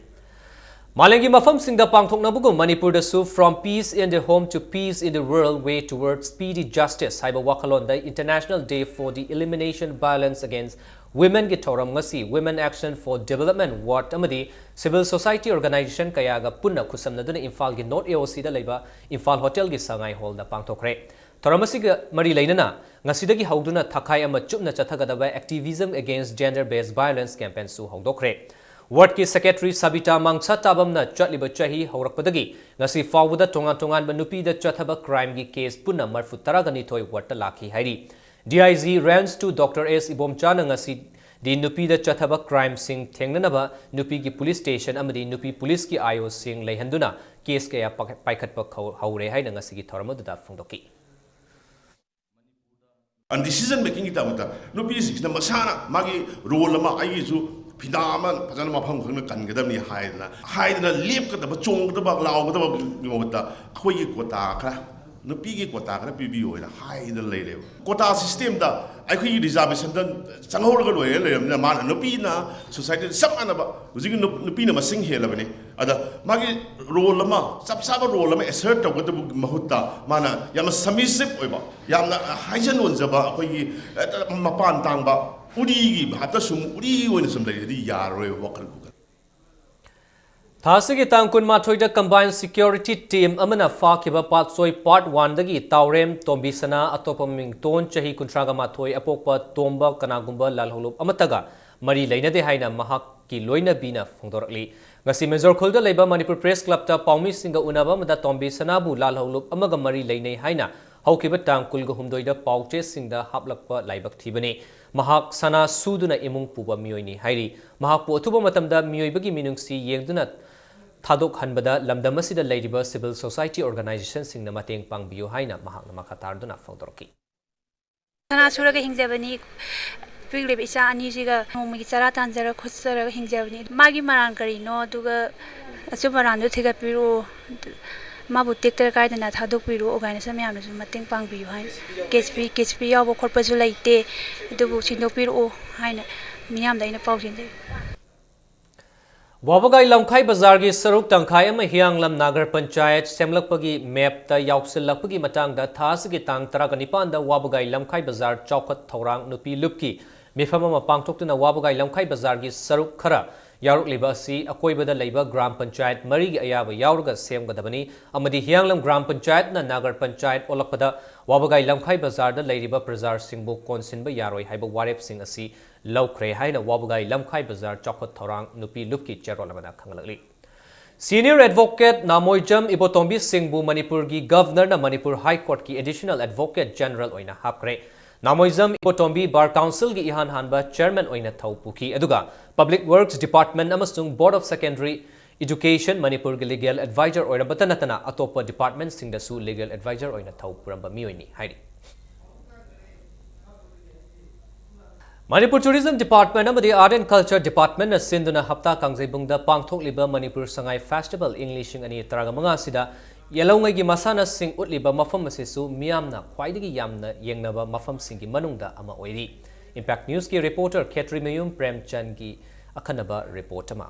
ꯃꯥꯂꯦꯝꯒꯤ ꯃꯐꯝꯁꯤꯡꯗ ꯄꯥꯡꯊꯣꯛꯅꯕꯒꯨꯝ ꯃꯅꯤꯄꯨꯔꯗꯁꯨ From Peace in the Home to Peace in the World, Way Towards Speedy Justice ꯍꯥꯏꯕ ꯋꯥꯈꯜꯂꯣꯟꯗ International Day for the Elimination Violence Against Women ꯒꯤ ꯊꯧꯔꯝ ꯉꯁꯤ Women Action for Development, WARD, ꯑꯃꯗꯤ civil society organization ꯀꯌꯥꯒ ꯄꯨꯟꯅ ꯈꯨꯠꯁꯝꯅꯗꯨꯅ ꯏꯝꯐꯥꯜꯒꯤ North A O C ꯗ ꯂꯩꯕ ꯏꯝꯐꯥꯜ ꯍꯣꯇꯦꯜꯒꯤ ꯁꯉꯥꯏ ꯍꯣꯜꯗ ꯄꯥꯡꯊꯣꯛꯈ꯭ꯔꯦ꯫ ꯊꯧꯔꯝ ꯑꯁꯤꯒ ꯃꯔꯤ ꯂꯩꯅꯅ ꯉꯁꯤꯗꯒꯤ ꯍꯧꯗꯨꯅ ꯊꯥꯈꯥꯏ ꯑꯃ ꯆꯨꯞꯅ ꯆꯠꯊꯒꯗꯕ Activism Against Gender Based Violence campaign ꯁꯨ ꯍꯧꯗꯣꯛꯈ꯭ꯔꯦ꯫ WARD ꯀꯤ secretary ꯁꯕꯤꯇꯥ ꯃꯥꯡꯁꯥ ꯇꯥꯕꯝꯅ ꯆꯠꯂꯤꯕ ꯆꯍꯤ ꯍꯧꯔꯛꯄꯗꯒꯤ ꯉꯁꯤ ꯐꯥꯎꯕꯗ ꯇꯣꯉꯥꯟ ꯇꯣꯉꯥꯟꯕ ꯅꯨꯄꯤꯗ ꯆꯠꯊꯕ crime ꯒꯤ case ꯄꯨꯟꯅ ꯃꯔꯐꯨ ꯇꯔꯥꯒ ꯅꯤꯊꯣꯏ WARD ꯇ ꯂꯥꯛꯈꯤ ꯍꯥꯏꯔꯤ꯫ D I G Range two Doctor S ꯏꯕꯣꯝꯆꯥꯅ ꯉꯁꯤ ꯗꯤ ꯅꯨꯄꯤꯗ ꯆꯠꯊꯕ crimeꯁꯤꯡ ꯊꯦꯡꯅꯅꯕ ꯅꯨꯄꯤꯒꯤ police station ꯑꯃꯗꯤ ꯅꯨꯄꯤ policeꯀꯤ IOꯁꯤꯡ ꯂꯩꯍꯟꯗꯨꯅ case ꯀꯌꯥ ꯄꯥꯏꯈꯠꯄ ꯍꯧꯔꯦ ꯍꯥꯏꯅ ꯉꯁꯤꯒꯤ ꯊꯧꯔꯝ ꯑꯗꯨꯗ ꯐꯣꯡꯗꯣꯛꯈꯤ꯫ Decision makingꯒꯤꯗꯃꯛꯇ ꯅꯨꯄꯤꯁꯤꯡꯁꯤꯅ ꯃꯁꯥꯅ ꯃꯥꯒꯤ role ꯑꯃ, ꯑꯩꯒꯤꯁꯨ ꯐꯤꯗꯥ ꯑꯃ ꯐꯖꯅ ꯃꯐꯝ ꯈꯪꯅ ꯀꯟꯒꯗꯕꯅꯤ ꯍꯥꯏꯗꯅ, ꯍꯥꯏꯗꯅ ꯂꯦꯞꯀꯗꯕ, ꯆꯣꯡꯒꯗꯕ, ꯂꯥꯎꯒꯗꯕꯒꯤ ꯃꯍꯨꯠꯇ ꯑꯩꯈꯣꯏꯒꯤ quota ꯈꯔ, ꯅꯨꯄꯤꯒꯤ quota ꯈꯔ ꯄꯤꯕꯤꯌꯨ ꯍꯥꯏꯅ ꯍꯥꯏꯗꯅ ꯂꯩꯔꯦꯕ꯫ Quota systemꯗ ꯑꯩꯈꯣꯏꯒꯤ reservationꯗ ꯆꯪꯍꯧꯔꯒ ꯂꯣꯏꯔꯦ ꯂꯩꯔꯕꯅꯤꯅ, ꯃꯥꯅ ꯅꯨꯄꯤꯅ societyꯗ ꯆꯞ ꯃꯥꯟꯅꯕ, ꯍꯧꯖꯤꯛꯀꯤ ꯅꯨ-, ꯅꯨꯄꯤꯅ ꯃꯁꯤꯡ ꯍꯦꯜꯂꯕꯅꯤ꯫ ꯑꯗ ꯃꯥꯒꯤ role ꯑꯃ, ꯆꯞ ꯆꯥꯕ role ꯑꯃ assert ꯇꯧꯒꯗꯕꯒꯤ ꯃꯍꯨꯠꯇ ꯃꯥꯅ ꯌꯥꯝꯅ submissive ꯑꯣꯏꯕ, ꯌꯥꯝꯅ ꯍꯥꯏꯖ ꯅꯣꯟꯖꯕ, ꯑꯩꯈꯣꯏꯒꯤ ꯍꯦꯛꯇ ꯃꯄꯥꯟ ꯇꯥꯡꯕ, ꯎꯔꯤꯒꯤ ꯚꯥꯞꯇ ꯁꯨꯝ ꯎꯔꯤ ꯑꯣꯏꯅ ꯁꯨꯝ ꯂꯩꯔꯗꯤ ꯌꯥꯔꯔꯣꯏꯕ ꯋꯥꯈꯜ ꯈꯜꯂꯨ꯫ ꯊꯥ ꯑꯁꯤꯒꯤ ꯇꯥꯡ ꯀꯨꯟꯃꯥꯊꯣꯏꯗ combined security team ꯑꯃꯅ ꯐꯥꯈꯤꯕ ꯄꯥꯠꯁꯣꯏ Part Oneꯗꯒꯤ ꯇꯥꯎꯔꯦꯝ ꯇꯣꯝꯕꯤꯁꯅꯥ, ꯑꯇꯣꯞꯄ ꯃꯃꯤꯡ ꯇꯣꯟ, ꯆꯍꯤ ꯀꯨꯟꯊ꯭ꯔꯥꯒ ꯃꯥꯊꯣꯏ, ꯑꯄꯣꯛꯄ ꯇꯣꯝꯕ, ꯀꯅꯥꯒꯨꯝꯕ ꯂꯥꯜꯍꯧꯂꯨꯞ ꯑꯃꯠꯇꯒ ꯃꯔꯤ ꯂꯩꯅꯗꯦ ꯍꯥꯏꯅ ꯃꯍꯥꯛꯀꯤ ꯂꯣꯏꯅꯕꯤꯅ ꯐꯣꯡꯗꯣꯔꯛꯂꯤ꯫ ꯉꯁꯤ ꯃꯦꯖꯣꯔ ꯈꯨꯜꯗ ꯂꯩꯕ ꯃꯅꯤꯄꯨꯔ Press Clubꯇ ꯄꯥꯎꯃꯤꯁꯤꯡꯒ ꯎꯅꯕ ꯑꯃꯗ ꯇꯣꯝꯕꯤꯁꯅꯥꯕꯨ ꯂꯥꯜꯍꯧꯂꯨꯞ ꯑꯃꯒ ꯃꯔꯤ ꯂꯩꯅꯩ ꯍꯥꯏꯅ ꯍꯧꯈꯤꯕ ꯇꯥꯡ ꯀꯨꯟꯒ ꯍꯨꯝꯗꯣꯏꯗ ꯄꯥꯎꯆꯦꯁꯤꯡꯗ ꯍꯥꯞꯂꯛꯄ ꯂꯥꯏꯕꯛ ꯊꯤꯕꯅꯤ꯫ ꯃꯍꯥꯛ ꯁꯅꯥ ꯁꯨꯗꯨꯅ ꯏꯃꯨꯡ ꯄꯨꯕ ꯃꯤꯑꯣꯏꯅꯤ ꯍꯥꯏꯔꯤ꯫ ꯃꯍꯥꯛꯄꯨ ꯑꯊꯨꯕ ꯃꯇꯝꯗ ꯃꯤꯑꯣꯏꯕꯒꯤ ꯃꯤꯅꯨꯡꯁꯤ ꯌꯦꯡꯗꯨꯅ ꯊꯥꯗꯣꯛꯍꯟꯕꯗ ꯂꯝꯗꯝ ꯑꯁꯤꯗ ꯂꯩꯔꯤꯕ civil society organizationꯁꯤꯡꯅ ꯃꯇꯦꯡ ꯄꯥꯡꯕꯤꯌꯨ ꯍꯥꯏꯅ ꯃꯍꯥꯛꯅ ꯃꯈꯥ ꯇꯥꯔꯗꯨꯅ ꯐꯣꯡꯗꯣꯔꯛꯈꯤ꯫ ꯁꯅꯥ ꯁꯨꯔꯒ ꯍꯤꯡꯖꯕꯅꯤ꯫ ꯄꯤꯛꯂꯤꯕ ꯏꯆꯥ ꯑꯅꯤꯁꯤꯒ ꯅꯣꯡꯃꯒꯤ ꯆꯔꯥ ꯇꯥꯟꯖꯔ ꯈꯣꯠꯆꯔꯒ ꯍꯤꯡꯖꯕꯅꯤ꯫ ꯃꯥꯒꯤ ꯃꯔꯥꯟ ꯀꯔꯤꯅꯣ? ꯑꯗꯨꯒ ꯑꯆꯨꯝ ꯑꯔꯥꯟꯗꯨ ꯊꯤꯒꯠꯄꯤꯔꯛꯑꯣ꯫ ꯃꯥꯕꯨ ꯇꯦꯛꯇ ꯀꯥꯏꯗꯅ ꯊꯥꯗꯣꯛꯄꯤꯔꯛꯑꯣ ꯀꯥꯏꯅ ꯁꯨꯝ ꯃꯌꯥꯝꯅꯁꯨ ꯃꯇꯦꯡ ꯄꯥꯡꯕꯤꯌꯨ ꯍꯥꯏꯅ꯫ ꯀꯦꯁ ꯐꯤ, ꯀꯦꯁ ꯐꯤ ꯌꯥꯎꯕ ꯈꯣꯠꯄꯁꯨ ꯂꯩꯇꯦ꯫ ꯑꯗꯨꯕꯨ ꯁꯤꯟꯗꯣꯛꯄꯤꯔꯛꯑꯣ ꯍꯥꯏꯅ ꯃꯤꯌꯥꯝꯗ ꯑꯩꯅ ꯄꯥꯎ ꯆꯦꯟꯖꯩ꯫ ꯋꯥꯕꯒꯥꯏ ꯂꯝꯈꯥꯏ ꯕꯖꯥꯔꯒꯤ ꯁꯔꯨꯛ ꯇꯪꯈꯥꯏ ꯑꯃ ꯍꯤꯌꯥꯡꯂꯝ ꯅꯥꯒꯔ ꯄꯟꯆꯥꯌꯠ ꯁꯦꯝꯂꯛꯄꯒꯤ ꯃꯦꯞꯇ ꯌꯥꯎꯁꯤꯜꯂꯛꯄꯒꯤ ꯃꯇꯥꯡꯗ ꯊꯥ ꯑꯁꯤꯒꯤ ꯇꯥꯡ ꯇꯔꯥꯒ ꯅꯤꯄꯥꯟꯗ ꯋꯥꯕꯒꯥꯏ ꯂꯝꯈꯥꯏ ꯕꯖꯥꯔ ꯆꯥꯎꯈꯠ ꯊꯧꯔꯥꯡ ꯅꯨꯄꯤ ꯂꯨꯞꯀꯤ ꯃꯤꯐꯝ ꯑꯃ ꯄꯥꯡꯊꯣꯛꯇꯨꯅ ꯋꯥꯕꯒꯥꯏ ꯂꯝꯈꯥꯏ ꯕꯖꯥꯔꯒꯤ ꯁꯔꯨꯛ ꯈꯔ ꯌꯥꯎꯔꯛꯂꯤꯕ ꯑꯁꯤ ꯑꯀꯣꯏꯕꯗ ꯂꯩꯕ ꯒ꯭ꯔꯥꯝ ꯄꯟꯆꯥꯌꯠ ꯃꯔꯤꯒꯤ ꯑꯌꯥꯕ ꯌꯥꯎꯔꯒ ꯁꯦꯝꯒꯗꯕꯅꯤ ꯑꯃꯗꯤ ꯍꯤꯌꯥꯡꯂꯝ ꯒ꯭ꯔꯥꯝ ꯄꯟꯆꯥꯌꯠꯅ ꯅꯥꯒꯔ ꯄꯟꯆꯥꯌꯠ ꯑꯣꯜꯂꯛꯄꯗ ꯋꯥꯕꯒꯥꯏ ꯂꯝꯈꯥꯏ ꯕꯖꯥꯔꯗ ꯂꯩꯔꯤꯕ ꯄ꯭ꯔꯖꯥꯁꯤꯡꯕꯨ ꯀꯣꯟꯁꯤꯟꯕ ꯌꯥꯔꯣꯏ ꯍꯥꯏꯕ ꯋꯥꯔꯦꯞꯁꯤꯡ ꯑꯁꯤ ꯂꯧꯈ꯭ꯔꯦ ꯍꯥꯏꯅ ꯋꯥꯕꯒꯥꯏ ꯂꯝꯈꯥꯏ ꯕꯖꯥꯔ ꯆꯥꯎꯈꯠ ꯊꯧꯔꯥꯡ ꯅꯨꯄꯤ ꯂꯨꯞꯀꯤ ꯆꯦꯔꯣꯜ ꯑꯃꯅ ꯈꯪꯍꯜꯂꯛꯂꯤ꯫ Senior Advocate ꯅꯥꯃꯣꯏꯖꯝ ꯏꯕꯣꯇꯣꯝꯕꯤ ꯁꯤꯡꯕꯨ ꯃꯅꯤꯄꯨꯔꯒꯤ Governorꯅ Manipur High Courtꯀꯤ Additional Advocate General ꯑꯣꯏꯅ ꯍꯥꯞꯈ꯭ꯔꯦ꯫ ꯅꯥꯃꯣꯏꯖꯝ ꯏꯕꯣꯇꯣꯝꯕꯤ ꯕꯥꯔ ꯀꯥꯎꯟꯁꯤꯜꯒꯤ ꯏꯍꯥꯟ ꯍꯥꯟꯕ ꯆꯦꯌꯔꯃꯦꯟ ꯑꯣꯏꯅ ꯊꯧ ꯄꯨꯈꯤ, ꯑꯗꯨꯒ Public Works Department ꯑꯃꯁꯨꯡ Board of Secondary Education ꯃꯅꯤꯄꯨꯔꯒꯤ ꯂꯤꯒꯦꯜ ꯑꯦꯗꯚꯥꯏꯖꯔ ꯑꯣꯏꯔꯝꯕꯇ ꯅꯠꯇꯅ ꯑꯇꯣꯞꯄ ꯗꯤꯄꯥꯔꯠꯃꯦꯟꯠꯁꯤꯡꯗꯁꯨ ꯂꯤꯒꯦꯜ ꯑꯦꯗꯚꯥꯏꯖꯔ ꯑꯣꯏꯅ ꯊꯧ ꯄꯨꯔꯝꯕ ꯃꯤꯑꯣꯏꯅꯤ ꯍꯥꯏꯔꯤ꯫ ꯃꯅꯤꯄꯨꯔ Tourism Department ꯑꯃꯗꯤ Art and Culture Departmentꯅ ꯁꯤꯟꯗꯨꯅ ꯍꯞꯇꯥ ꯀꯥꯡꯖꯩꯕꯨꯡꯗ ꯄꯥꯡꯊꯣꯛꯂꯤꯕ ꯃꯅꯤꯄꯨꯔ ꯁꯉꯥꯏ ꯐꯦꯁꯇꯤꯚꯦꯜ ꯏꯪ ꯂꯤꯁꯤꯡ ꯑꯅꯤ ꯇꯔꯥꯃꯉꯥ ꯑꯁꯤꯗ ꯌꯦꯜꯍꯧꯉꯩꯒꯤ ꯃꯁꯥꯟꯅꯁꯤꯡ ꯎꯠꯂꯤꯕ ꯃꯐꯝ ꯑꯁꯤꯁꯨ ꯃꯤꯌꯥꯝꯅ ꯈ꯭ꯋꯥꯏꯗꯒꯤ ꯌꯥꯝꯅ ꯌꯦꯡꯅꯕ ꯃꯐꯝꯁꯤꯡꯒꯤ ꯃꯅꯨꯡꯗ ꯑꯃ ꯑꯣꯏꯔꯤ꯫ Impact Newsꯀꯤ reporter ꯈꯦꯇ꯭ꯔꯤꯃꯌꯨꯝ ꯄ꯭ꯔꯦꯝꯆꯟꯗꯒꯤ ꯑꯈꯟꯅꯕ report ꯑꯃ꯫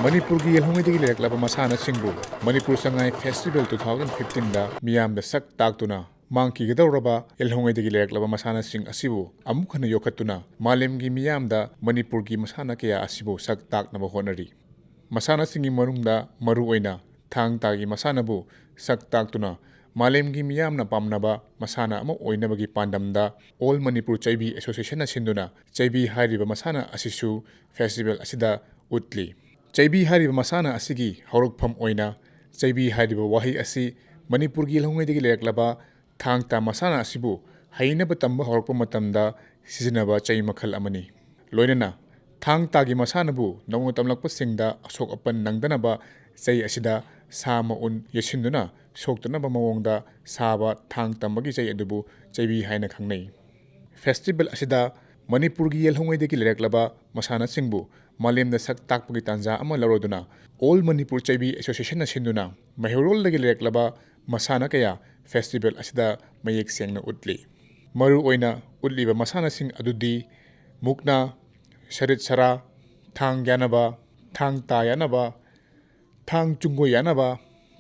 ꯃꯅꯤꯄꯨꯔꯒꯤ ꯌꯦꯜꯍꯧꯉꯩꯗꯒꯤ ꯂꯩꯔꯛꯂꯕ ꯃꯁꯥꯟꯅꯁꯤꯡꯕꯨ Manipur Sangai festival two thousand fifteenꯗ ꯃꯤꯌꯥꯝꯗ ꯁꯛ ꯇꯥꯛꯇꯨꯅ ꯃꯥꯡꯈꯤꯒꯗꯧꯔꯕ ꯌꯦꯜꯍꯧꯉꯩꯗꯒꯤ ꯂꯩꯔꯛꯂꯕ ꯃꯁꯥꯟꯅꯁꯤꯡ ꯑꯁꯤꯕꯨ ꯑꯃꯨꯛ ꯍꯟꯅ ꯌꯣꯛꯈꯠꯇꯨꯅ ꯃꯥꯂꯦꯝꯒꯤ ꯃꯤꯌꯥꯝꯗ ꯃꯅꯤꯄꯨꯔꯒꯤ ꯃꯁꯥꯟꯅ ꯀꯌꯥ ꯑꯁꯤꯕꯨ ꯁꯛ ꯇꯥꯛꯅꯕ ꯍꯣꯠꯅꯔꯤ꯫ ꯃꯁꯥꯟꯅꯁꯤꯡꯒꯤ ꯃꯅꯨꯡꯗ ꯃꯔꯨꯑꯣꯏꯅ ꯊꯥꯡ ꯇꯥꯒꯤ ꯃꯁꯥꯟꯅꯕꯨ ꯁꯛ ꯇꯥꯛꯇꯨꯅ ꯃꯥꯂꯦꯝꯒꯤ ꯃꯤꯌꯥꯝꯅ ꯄꯥꯝꯅꯕ ꯃꯁꯥꯟꯅ ꯑꯃ ꯑꯣꯏꯅꯕꯒꯤ ꯄꯥꯟꯗꯝꯗ All Manipur ꯆꯩꯕꯤ Associationꯅ ꯁꯤꯟꯗꯨꯅ ꯆꯩꯕꯤ ꯍꯥꯏꯔꯤꯕ ꯃꯁꯥꯟꯅ ꯑꯁꯤꯁꯨ ꯐꯦꯁꯇꯤꯚꯦꯜ ꯑꯁꯤꯗ ꯎꯠꯂꯤ꯫ ꯆꯩꯕꯤ ꯍꯥꯏꯔꯤꯕ ꯃꯁꯥꯟꯅ ꯑꯁꯤꯒꯤ ꯍꯧꯔꯛꯐꯝ ꯑꯣꯏꯅ ꯆꯩꯕꯤ ꯍꯥꯏꯔꯤꯕ ꯋꯥꯍꯩ ꯑꯁꯤ ꯃꯅꯤꯄꯨꯔꯒꯤ ꯌꯦꯜꯍꯧꯉꯩꯗꯒꯤ ꯂꯩꯔꯛꯂꯕ ꯊꯥꯡ ꯇꯥ ꯃꯁꯥꯟꯅ ꯑꯁꯤꯕꯨ ꯍꯩꯅꯕ ꯇꯝꯕ ꯍꯧꯔꯛꯄ ꯃꯇꯝꯗ ꯁꯤꯖꯤꯟꯅꯕ ꯆꯩ ꯃꯈꯜ ꯑꯃꯅꯤ꯫ ꯂꯣꯏꯅꯅ ꯊꯥꯡ ꯇꯥꯒꯤ ꯃꯁꯥꯟꯅꯕꯨ ꯅꯧꯅ ꯇꯝꯂꯛꯄꯁꯤꯡꯗ ꯑꯁꯣꯛ ꯑꯄꯟ ꯅꯪꯗꯅꯕ ꯆꯩ ꯑꯁꯤꯗ ꯁꯥ ꯃꯎꯟ ꯌꯦꯠꯁꯤꯟꯗꯨꯅ ꯁꯣꯛꯇꯅꯕ ꯃꯑꯣꯡꯗ ꯁꯥꯕ ꯊꯥꯡ ꯇꯝꯕꯒꯤ ꯆꯩ ꯑꯗꯨꯕꯨ ꯆꯩꯕꯤ ꯍꯥꯏꯅ ꯈꯪꯅꯩ꯫ ꯐꯦꯁꯇꯤꯚꯦꯜ ꯑꯁꯤꯗ ꯃꯅꯤꯄꯨꯔꯒꯤ ꯌꯦꯜꯍꯧꯉꯩꯗꯒꯤ ꯂꯩꯔꯛꯂꯕ ꯃꯁꯥꯟꯅꯁꯤꯡꯕꯨ ꯃꯥꯂꯦꯝꯗ ꯁꯛ ꯇꯥꯛꯄꯒꯤ ꯇꯥꯟꯖꯥ ꯑꯃ ꯂꯧꯔꯗꯨꯅ All Manipur ꯆꯩꯕꯤ Associationꯅ ꯁꯤꯟꯗꯨꯅ ꯃꯩꯍꯧꯔꯣꯜꯗꯒꯤ ꯂꯩꯔꯛꯂꯕ ꯃꯁꯥꯟꯅ ꯀꯌꯥ ꯐꯦꯁꯇꯤꯚꯦꯜ ꯑꯁꯤꯗ ꯃꯌꯦꯛ ꯁꯦꯡꯅ ꯎꯠꯂꯤ꯫ ꯃꯔꯨꯑꯣꯏꯅ ꯎꯠꯂꯤꯕ ꯃꯁꯥꯟꯅꯁꯤꯡ ꯑꯗꯨꯗꯤ ꯃꯨꯛꯅꯥ, ꯁꯔꯤꯠ ꯁꯔꯥ, ꯊꯥꯡ ꯌꯥꯅꯕ, ꯊꯥꯡ ꯇꯥ ꯌꯥꯅꯕ, ꯊꯥꯡ ꯆꯨꯡꯒꯣꯏ ꯌꯥꯅꯕ,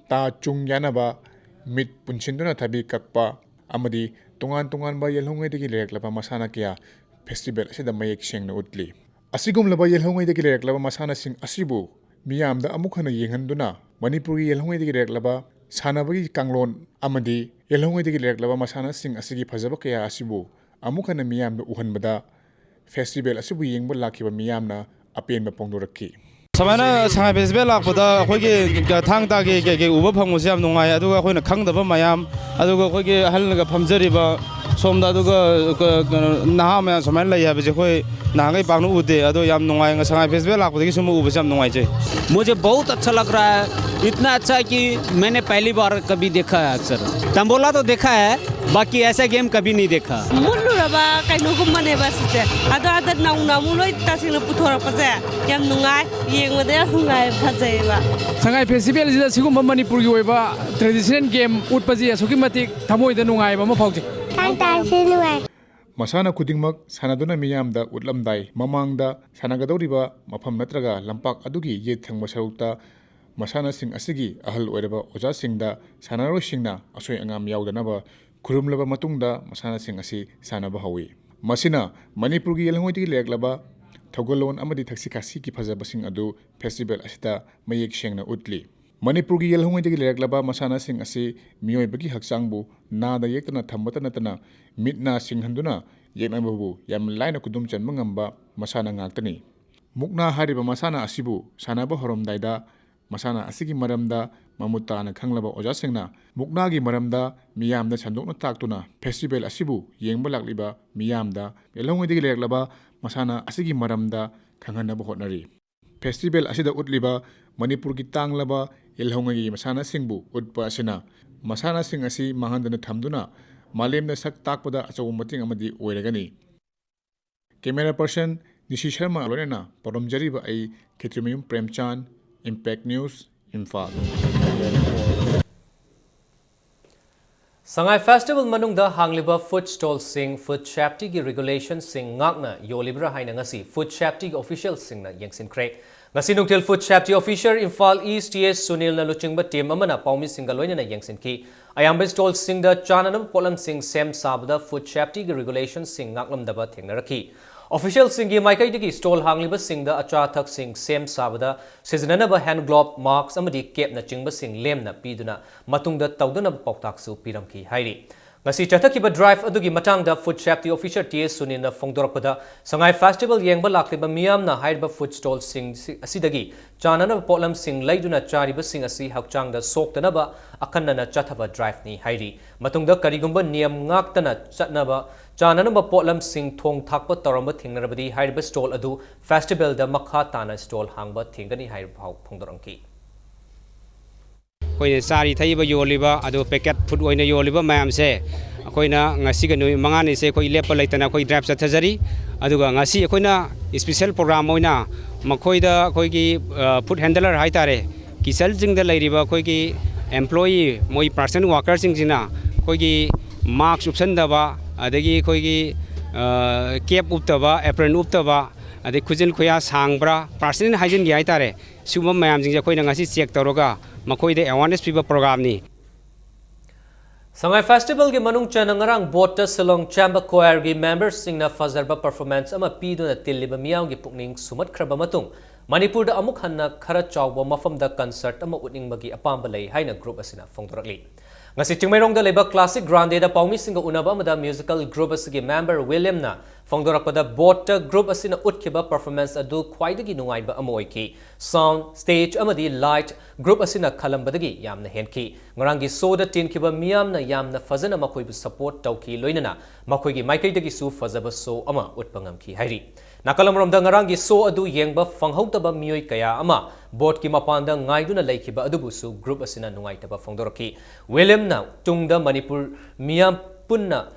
ꯇꯥ ꯆꯨꯡ ꯌꯥꯅꯕ, ꯃꯤꯠ ꯄꯨꯟꯁꯤꯟꯗꯨꯅ ꯊꯕꯤ ꯀꯛꯄ ꯑꯃꯗꯤ ꯇꯣꯉꯥꯟ ꯇꯣꯉꯥꯟꯕ ꯌꯦꯜꯍꯧꯉꯩꯗꯒꯤ ꯂꯩꯔꯛꯂꯕ ꯃꯁꯥꯟꯅ ꯀꯌꯥ ꯐꯦꯁꯇꯤꯚꯦꯜ ꯑꯁꯤꯗ ꯃꯌꯦꯛ ꯁꯦꯡꯅ ꯎꯠꯂꯤ꯫ ꯑꯁꯤꯒꯨꯝꯂꯕ ꯌꯦꯜꯍꯧꯉꯩꯗꯒꯤ ꯂꯩꯔꯛꯂꯕ ꯃꯁꯥꯟꯅꯁꯤꯡ ꯑꯁꯤꯕꯨ ꯃꯤꯌꯥꯝꯗ ꯑꯃꯨꯛ ꯍꯟꯅ ꯌꯦꯡꯍꯟꯗꯨꯅ ꯃꯅꯤꯄꯨꯔꯒꯤ ꯌꯦꯜꯍꯧꯉꯩꯗꯒꯤ ꯂꯩꯔꯛꯂꯕ ꯁꯥꯟꯅꯕꯒꯤ ꯀꯥꯡꯂꯣꯟ ꯑꯃꯗꯤ ꯌꯦꯜꯍꯧꯉꯩꯗꯒꯤ ꯂꯩꯔꯛꯂꯕ ꯃꯁꯥꯟꯅꯁꯤꯡ ꯑꯁꯤꯒꯤ ꯐꯖꯕ ꯀꯌꯥ ꯑꯁꯤꯕꯨ ꯑꯃꯨꯛ ꯍꯟꯅ ꯃꯤꯌꯥꯝꯗ ꯎꯍꯟꯕꯗ ꯐꯦꯁꯇꯤꯚꯦꯜ ꯑꯁꯤꯕꯨ ꯌꯦꯡꯕ ꯂꯥꯛꯈꯤꯕ ꯃꯤꯌꯥꯝꯅ ꯑꯄꯦꯟꯕ ꯐꯣꯡꯗꯣꯔꯛꯈꯤ꯫ ꯁꯨꯃꯥꯏꯅ ꯁꯉꯥꯏ ꯐꯦꯁꯇꯤꯚꯦꯜ ꯂꯥꯛꯄꯗ ꯑꯩꯈꯣꯏꯒꯤ ꯊꯥꯡ ꯇꯥꯒꯤ ꯀꯩꯀꯩ ꯎꯕ ꯐꯪꯕꯁꯦ ꯌꯥꯝ ꯅꯨꯡꯉꯥꯏ, ꯑꯗꯨꯒ ꯑꯩꯈꯣꯏꯅ ꯈꯪꯗꯕ ꯃꯌꯥꯝ, ꯑꯗꯨꯒ ꯑꯩꯈꯣꯏꯒꯤ ꯑꯍꯜꯅꯒ ꯐꯝꯖꯔꯤꯕ ꯁꯣꯝꯗ, ꯑꯗꯨꯒ ꯀ- ꯀꯩꯅꯣ, ꯅꯍꯥ ꯃꯌꯥꯝ ꯁꯨꯃꯥꯏꯅ ꯂꯩ ꯍꯥꯏꯕꯁꯦ ꯑꯩꯈꯣꯏ ꯅꯍꯥꯟꯈꯩ ꯄꯥꯛꯅ ꯎꯗꯦ꯫ ꯑꯗꯣ ꯌꯥꯝ ꯅꯨꯡꯉꯥꯏ, ꯉꯁꯥꯏ ꯉꯥꯏ ꯐꯦꯁꯇꯤꯚꯦꯜ ꯂꯥꯛꯄꯗꯒꯤ ꯁꯨꯝ ꯎꯕꯁꯦ ꯌꯥꯝ ꯅꯨꯡꯉꯥꯏꯖꯩ꯫ मुझे बहुत अच्छा लग रहा है। इतना अच्छा है कि मैंने पहली बार कभी देखा है अक्सर। तंबोला तो देखा है, बाकी ऐसा गेम कभी नहीं देखा। ꯃꯨꯠꯂꯨꯔꯕ ꯀꯩꯅꯣꯒꯨꯝꯕꯅꯦꯕ ꯁꯤꯁꯦ꯫ ꯑꯗꯣ ꯍꯟꯗꯛ ꯅꯧꯅ ꯑꯃꯨꯛ ꯂꯣꯏ ꯇꯁꯦꯡꯅ ꯄꯨꯊꯣꯔꯛꯄꯁꯦ ꯌꯥꯝ ꯅꯨꯡꯉꯥꯏ, ꯌꯦꯡꯕꯗ ꯌꯥꯝ ꯅꯨꯡꯉꯥꯏ, ꯐꯖꯩꯌꯦꯕ꯫ ꯁꯉꯥꯏ ꯐꯦꯁꯇꯤꯚꯦꯜꯁꯤꯗ ꯁꯤꯒꯨꯝꯕ ꯃꯅꯤꯄꯨꯔꯒꯤ ꯑꯣꯏꯕ ꯇ꯭ꯔꯦꯗꯤꯁꯅꯦꯜ ꯒꯦꯝ ꯎꯠꯄꯁꯤ ꯑꯁꯨꯛꯀꯤ ꯃꯇꯤꯛ ꯊꯃꯣꯏꯗ ꯅꯨꯡꯉꯥꯏꯕ ꯑꯃ ꯐꯥꯎꯖꯩ꯫ ꯇꯥꯡ ꯇꯥꯡꯁꯤ ꯅꯨꯡꯉꯥꯏ꯫ ꯃꯁꯥꯟꯅ ꯈꯨꯗꯤꯡꯃꯛ ꯁꯥꯟꯅꯗꯨꯅ ꯃꯤꯌꯥꯝꯗ ꯎꯠꯂꯝꯗꯥꯏ, ꯃꯃꯥꯡꯗ ꯁꯥꯟꯅꯒꯗꯧꯔꯤꯕ ꯃꯐꯝ ꯅꯠꯇ꯭ꯔꯒ ꯂꯝꯄꯥꯛ ꯑꯗꯨꯒꯤ ꯌꯦꯠ ꯊꯪꯕ ꯁꯔꯨꯛꯇ ꯃꯁꯥꯟꯅꯁꯤꯡ ꯑꯁꯤꯒꯤ ꯑꯍꯜ ꯑꯣꯏꯔꯕ ꯑꯣꯖꯥꯁꯤꯡꯗ ꯁꯥꯟꯅꯔꯣꯏꯁꯤꯡꯅ ꯑꯁꯣꯏ ꯑꯉꯥꯝ ꯌꯥꯎꯗꯅꯕ ꯈꯨꯔꯨꯝꯂꯕ ꯃꯇꯨꯡꯗ ꯃꯁꯥꯟꯅꯁꯤꯡ ꯑꯁꯤ ꯁꯥꯟꯅꯕ ꯍꯧꯏ꯫ ꯃꯁꯤꯅ ꯃꯅꯤꯄꯨꯔꯒꯤ ꯌꯦꯜꯍꯧꯉꯩꯗꯒꯤ ꯂꯩꯔꯛꯂꯕ ꯊꯧꯒꯜꯂꯣꯟ ꯑꯃꯗꯤ ꯊꯛꯁꯤ ꯈꯥꯁꯤꯒꯤ ꯐꯖꯕꯁꯤꯡ ꯑꯗꯨ ꯐꯦꯁꯇꯤꯚꯦꯜ ꯑꯁꯤꯗ ꯃꯌꯦꯛ ꯁꯦꯡꯅ ꯎꯠꯂꯤ꯫ ꯃꯅꯤꯄꯨꯔꯒꯤ ꯌꯦꯜꯍꯧꯉꯩꯗꯒꯤ ꯂꯩꯔꯛꯂꯕ ꯃꯁꯥꯟꯅꯁꯤꯡ ꯑꯁꯤ ꯃꯤꯑꯣꯏꯕꯒꯤ ꯍꯛꯆꯥꯡꯕꯨ ꯅꯥꯗ ꯌꯦꯛꯇꯅ ꯊꯝꯕꯇ ꯅꯠꯇꯅ ꯃꯤꯠ ꯅꯥ ꯁꯤꯡꯍꯟꯗꯨꯅ ꯌꯦꯛꯅꯕꯕꯨ ꯌꯥꯝꯅ ꯂꯥꯏꯅ ꯈꯨꯗꯨꯝ ꯆꯟꯕ ꯉꯝꯕ ꯃꯁꯥꯟꯅ ꯉꯥꯛꯇꯅꯤ꯫ ꯃꯨꯛꯅꯥ ꯍꯥꯏꯔꯤꯕ ꯃꯁꯥꯟꯅ ꯑꯁꯤꯕꯨ ꯁꯥꯟꯅꯕ ꯍꯧꯔꯝꯗꯥꯏꯗ ꯃꯁꯥꯟꯅ ꯑꯁꯤꯒꯤ ꯃꯔꯝꯗ ꯃꯃꯨꯠ ꯇꯥꯅ ꯈꯪꯂꯕ ꯑꯣꯖꯥꯁꯤꯡꯅ ꯃꯨꯛꯅꯥꯒꯤ ꯃꯔꯝꯗ ꯃꯤꯌꯥꯝꯗ ꯁꯟꯗꯣꯛꯅ ꯇꯥꯛꯇꯨꯅ ꯐꯦꯁꯇꯤꯚꯦꯜ ꯑꯁꯤꯕꯨ ꯌꯦꯡꯕ ꯂꯥꯛꯂꯤꯕ ꯃꯤꯌꯥꯝꯗ ꯌꯦꯜꯍꯧꯉꯩꯗꯒꯤ ꯂꯩꯔꯛꯂꯕ ꯃꯁꯥꯟꯅ ꯑꯁꯤꯒꯤ ꯃꯔꯝꯗ ꯈꯪꯍꯟꯅꯕ ꯍꯣꯠꯅꯔꯤ꯫ ꯐꯦꯁꯇꯤꯚꯦꯜ ꯑꯁꯤꯗ ꯎꯠꯂꯤꯕ ꯃꯅꯤꯄꯨꯔꯒꯤ ꯇꯥꯡꯂꯕ ꯌꯦꯜꯍꯧꯉꯩꯒꯤ ꯃꯁꯥꯟꯅꯁꯤꯡꯕꯨ ꯎꯠꯄ ꯑꯁꯤꯅ ꯃꯁꯥꯟꯅꯁꯤꯡ ꯑꯁꯤ ꯃꯥꯡꯍꯟꯗꯅ ꯊꯝꯗꯨꯅ ꯃꯥꯂꯦꯝꯗ ꯁꯛ ꯇꯥꯛꯄꯗ ꯑꯆꯧꯕ ꯃꯇꯦꯡ ꯑꯃꯗꯤ ꯑꯣꯏꯔꯒꯅꯤ꯫ ꯀꯦꯃꯦꯔꯥ ꯄꯔꯁꯟ ꯅꯤꯁꯤ ꯁꯔꯃ ꯂꯣꯏꯅꯅ ꯄꯥꯎꯗꯝꯖꯔꯤꯕ ꯑꯩ ꯈꯦꯇ꯭ꯔꯤꯃꯌꯨꯝ ꯄ꯭ꯔꯦꯝꯆꯥꯟ, ꯏꯝꯄꯦꯛ ꯅ꯭ꯌꯨꯁ, ꯏꯝꯐꯥꯜ꯫ ꯁꯉꯥꯏ ꯐꯦꯁꯇꯤꯚꯦꯜ ꯃꯅꯨꯡꯗ ꯍꯥꯡꯂꯤꯕ ꯐꯨꯗ ꯁ꯭ꯇꯣꯜꯁꯤꯡ ꯐꯨꯗ ꯁꯦꯐꯇꯤꯒꯤ ꯔꯤꯒꯨꯂꯦꯁꯟꯁꯤꯡ ꯉꯥꯛꯅ ꯌꯣꯜꯂꯤꯕ꯭ꯔꯥ ꯍꯥꯏꯅ ꯉꯁꯤ ꯐꯨꯗ ꯁꯦꯐꯇꯤꯒꯤ ꯑꯣꯐꯤꯁꯤꯌꯦꯜꯁꯤꯡꯅ ꯌꯦꯡꯁꯤꯟꯈ꯭ꯔꯦ꯫ ꯉꯁꯤ ꯅꯨꯡꯊꯤꯜ ꯐꯨꯗ ꯁꯦꯐꯇꯤ ꯑꯣꯐꯤꯁꯔ ꯏꯝꯐꯥꯜ ꯏꯁ ꯇꯤ ꯑꯦꯁ ꯁꯨꯅꯤꯜꯅ ꯂꯨꯆꯤꯡꯕ ꯇꯤꯝ ꯑꯃꯅ ꯄꯥꯎꯃꯤꯁꯤꯡꯒ ꯂꯣꯏꯅꯅ ꯌꯦꯡꯁꯤꯟꯈꯤ꯫ ꯑꯌꯥꯝꯕ ꯁ꯭ꯇꯣꯜꯁꯤꯡꯗ ꯆꯥꯅꯅꯕ ꯄꯣꯠꯂꯝꯁꯤꯡ ꯁꯦꯝ ꯁꯥꯕꯗ ꯐꯨꯗ ꯁꯦꯐꯇꯤꯒꯤ ꯔꯤꯒꯨꯂꯦꯁꯟꯁꯤꯡ ꯉꯥꯛꯂꯝꯗꯕ ꯊꯦꯡꯅꯔꯛꯈꯤ꯫ ꯑꯣꯐꯤꯁꯤꯌꯦꯜꯁꯤꯡꯒꯤ ꯃꯥꯏꯀꯩꯗꯒꯤ ꯁ꯭ꯇꯣꯜ ꯍꯥꯡꯂꯤꯕꯁꯤꯡꯗ ꯑꯆꯥ ꯑꯊꯛꯁꯤꯡ ꯁꯦꯝ ꯁꯥꯕꯗ ꯁꯤꯖꯤꯟꯅꯅꯕ ꯍꯦꯟ ꯒ꯭ꯂꯣꯚ, ꯃꯥꯁꯛ ꯑꯃꯗꯤ ꯀꯦꯞꯅꯆꯤꯡꯕꯁꯤꯡ ꯂꯦꯝꯅ ꯄꯤꯗꯨꯅ ꯃꯇꯨꯡꯗ ꯇꯧꯗꯅꯕ ꯄꯥꯎꯇꯥꯛꯁꯨ ꯄꯤꯔꯝꯈꯤ ꯍꯥꯏꯔꯤ꯫ ꯉꯁꯤ ꯆꯠꯊꯈꯤꯕ ꯗ꯭ꯔꯥꯏꯚ ꯑꯗꯨꯒꯤ ꯃꯇꯥꯡꯗ ꯐꯨꯗ ꯁꯦꯐꯇꯤ ꯑꯣꯐꯤꯁꯥꯔ ꯇꯤ ꯑꯦꯁ ꯁꯨꯅꯤꯜꯅ ꯐꯣꯡꯗꯣꯔꯛꯄꯗ, ꯁꯉꯥꯏ ꯐꯦꯁꯇꯤꯚꯦꯜ ꯌꯦꯡꯕ ꯂꯥꯛꯂꯤꯕ ꯃꯤꯌꯥꯝꯅ ꯍꯥꯏꯔꯤꯕ ꯐꯨꯗ ꯁ꯭ꯇꯣꯜꯁꯤꯡ ꯑꯁꯤꯗꯒꯤ ꯆꯥꯅꯅꯕ ꯄꯣꯠꯂꯝꯁꯤꯡ ꯂꯩꯗꯨꯅ ꯆꯥꯔꯤꯕꯁꯤꯡ ꯑꯁꯤ ꯍꯛꯆꯥꯡꯗ ꯁꯣꯛꯇꯅꯕ ꯑꯈꯟꯅꯅ ꯆꯠꯊꯕ ꯗ꯭ꯔꯥꯏꯚꯅꯤ ꯍꯥꯏꯔꯤ꯫ ꯃꯇꯨꯡꯗ ꯀꯔꯤꯒꯨꯝꯕ ꯅꯤꯌꯝ ꯉꯥꯛꯇꯅ ꯆꯠꯅꯕ ꯆꯥꯅꯅꯕ ꯄꯣꯠꯂꯝꯁꯤꯡ ꯊꯣꯡ ꯊꯥꯛꯄ ꯇꯧꯔꯝꯕ ꯊꯦꯡꯅꯔꯕꯗꯤ ꯍꯥꯏꯔꯤꯕ ꯁ꯭ꯇꯣꯜ ꯑꯗꯨ ꯐꯦꯁꯇꯤꯚꯦꯜꯗ ꯃꯈꯥ ꯇꯥꯅ ꯁ꯭ꯇꯣꯜ ꯍꯥꯡꯕ ꯊꯤꯡꯒꯅꯤ ꯍꯥꯏꯕ ꯐꯥꯎ ꯐꯣꯡꯗꯣꯔꯛꯈꯤ꯫ ꯑꯩꯈꯣꯏꯅ ꯆꯥꯔꯤ ꯊꯛꯏꯕ ꯌꯣꯜꯂꯤꯕ, ꯑꯗꯨ ꯄꯦꯀꯦꯠ ꯐꯨꯗ ꯑꯣꯏꯅ ꯌꯣꯜꯂꯤꯕ ꯃꯌꯥꯝꯁꯦ, ꯑꯩꯈꯣꯏꯅ ꯉꯁꯤꯒ ꯅꯨꯃꯤꯠ ꯃꯉꯥꯅꯤꯁꯦ ꯑꯩꯈꯣꯏ ꯂꯦꯞꯄ ꯂꯩꯇꯅ ꯑꯩꯈꯣꯏ ꯗ꯭ꯔꯥꯏꯚ ꯆꯠꯊꯖꯔꯤ꯫ ꯑꯗꯨꯒ ꯉꯁꯤ ꯑꯩꯈꯣꯏꯅ ꯏꯁꯄꯤꯁꯦꯜ ꯄ꯭ꯔꯣꯒ꯭ꯔꯥꯝ ꯑꯣꯏꯅ ꯃꯈꯣꯏꯗ ꯑꯩꯈꯣꯏꯒꯤ, ꯑ, ꯐꯨꯗ ꯍꯦꯟꯗꯂꯔ ꯍꯥꯏꯇꯥꯔꯦ, ꯀꯤꯆꯟꯁꯤꯡꯗ ꯂꯩꯔꯤꯕ ꯑꯩꯈꯣꯏꯒꯤ ꯑꯦꯝꯄ꯭ꯂꯣꯌꯤ, ꯃꯣꯏ ꯄꯥꯔꯁꯅꯦꯜ ꯋꯥꯀꯔꯁꯤꯡꯁꯤꯅ ꯑꯩꯈꯣꯏꯒꯤ ꯃꯥꯛꯁ ꯎꯞꯁꯟꯗꯕ, ꯑꯗꯒꯤ ꯑꯩꯈꯣꯏꯒꯤ, ꯑ, ꯀꯦꯞ ꯎꯞꯇꯕ, ꯑꯦꯄ꯭ꯔꯟ ꯎꯞꯇꯕ, ꯑꯗꯩ ꯈꯨꯖꯤꯟ ꯈꯨꯌꯥ ꯁꯥꯡꯕ꯭ꯔꯥ, ꯄꯥꯔꯁꯅꯦꯜ ꯍꯥꯏꯖꯤꯟꯒꯦ ꯍꯥꯏꯇꯥꯔꯦ, ꯁꯤꯒꯨꯝꯕ ꯃꯌꯥꯝꯁꯤꯡꯁꯦ ꯑꯩꯈꯣꯏꯅ ꯉꯁꯤ ꯆꯦꯛ ꯇꯧꯔꯒ ꯃꯈꯣꯏꯗ ꯑꯦꯋꯥꯔꯅꯦꯁ ꯄꯤꯕ ꯄ꯭ꯔꯣꯒ꯭ꯔꯥꯝꯅꯤ꯫ ꯁꯉꯥꯏ ꯐꯦꯁꯇꯤꯚꯦꯜꯒꯤ ꯃꯅꯨꯡ ꯆꯟꯅ ꯉꯔꯥꯡ ꯕꯣꯠꯇ ꯁꯤꯂꯣꯡ ꯆꯥꯝꯕ ꯀ꯭ꯋꯥꯌꯔꯒꯤ ꯃꯦꯝꯕꯔꯁꯤꯡꯅ ꯐꯖꯔꯕ ꯄꯔꯐꯣꯔꯃꯦꯟꯁ ꯑꯃ ꯄꯤꯗꯨꯅ ꯇꯤꯜꯂꯤꯕ ꯃꯤꯌꯥꯝꯒꯤ ꯄꯨꯛꯅꯤꯡ ꯁꯨꯝꯍꯠꯈ꯭ꯔꯕ ꯃꯇꯨꯡ, ꯃꯅꯤꯄꯨꯔꯗ ꯑꯃꯨꯛ ꯍꯟꯅ ꯈꯔ ꯆꯥꯎꯕ ꯃꯐꯝꯗ ꯀꯟꯁꯔꯠ ꯑꯃ ꯎꯠꯅꯤꯡꯕꯒꯤ ꯑꯄꯥꯝꯕ ꯂꯩ ꯍꯥꯏꯅ ꯒ꯭ꯔꯨꯞ ꯑꯁꯤꯅ ꯐꯣꯡꯗꯣꯔꯛꯂꯤ꯫ ꯉꯁꯤ ꯆꯤꯡꯃꯩꯔꯣꯡꯗ ꯂꯩꯕ ꯀ꯭ꯂꯥꯁꯤꯛ ꯒ꯭ꯔꯥꯟꯗꯦꯗ ꯄꯥꯎꯃꯤꯁꯤꯡꯒ ꯎꯅꯕ ꯑꯃꯗ ꯃ꯭ꯌꯨꯖꯤꯀꯦꯜ ꯒ꯭ꯔꯨꯞ ꯑꯁꯤꯒꯤ ꯃꯦꯝꯕꯔ ꯋꯤꯂꯤꯌꯝꯅ ꯐꯣꯡꯗꯣꯔꯛꯄꯗ, ꯕꯣꯠꯇ ꯒ꯭ꯔꯨꯞ ꯑꯁꯤꯅ ꯎꯠꯈꯤꯕ ꯄꯔꯐꯣꯔꯃꯦꯟꯁ ꯑꯗꯨ ꯈ꯭ꯋꯥꯏꯗꯒꯤ ꯅꯨꯡꯉꯥꯏꯕ ꯑꯃ ꯑꯣꯏꯈꯤ꯫ ꯁꯥꯎꯟꯗ, ꯁ꯭ꯇꯦꯖ ꯑꯃꯗꯤ ꯂꯥꯏꯠ ꯒ꯭ꯔꯨꯞ ꯑꯁꯤꯅ ꯈꯜꯂꯝꯕꯗꯒꯤ ꯌꯥꯝꯅ ꯍꯦꯟꯈꯤ꯫ ꯉꯔꯥꯡꯒꯤ ꯁꯣꯗ ꯇꯤꯟꯈꯤꯕ ꯃꯤꯌꯥꯝꯅ ꯌꯥꯝꯅ ꯐꯖꯅ ꯃꯈꯣꯏꯕꯨ ꯁꯄꯣꯔꯠ ꯇꯧꯈꯤ, ꯂꯣꯏꯅꯅ ꯃꯈꯣꯏꯒꯤ ꯃꯥꯏꯀꯩꯗꯒꯤꯁꯨ ꯐꯖꯕ ꯁꯣ ꯑꯃ ꯎꯠꯄ ꯉꯝꯈꯤ ꯍꯥꯏꯔꯤ꯫ ꯅꯥꯀꯜ ꯑꯃꯔꯣꯝꯗ, ꯉꯔꯥꯡꯒꯤ ꯁꯣ ꯑꯗꯨ ꯌꯦꯡꯕ ꯐꯪꯍꯧꯗꯕ ꯃꯤꯑꯣꯏ ꯀꯌꯥ ꯑꯃ ꯕꯣꯠꯀꯤ ꯃꯄꯥꯟꯗ ꯉꯥꯏꯗꯨꯅ ꯂꯩꯈꯤꯕ ꯑꯗꯨꯕꯨꯁꯨ ꯒ꯭ꯔꯨꯞ ꯑꯁꯤꯅ ꯅꯨꯡꯉꯥꯏꯇꯕ ꯐꯣꯡꯗꯣꯔꯛꯈꯤ꯫ ꯋꯤꯂꯤꯌꯝꯅ ꯇꯨꯡꯗ ꯃꯅꯤꯄꯨꯔ ꯃꯤꯌꯥꯝ ꯄꯨꯟꯅ,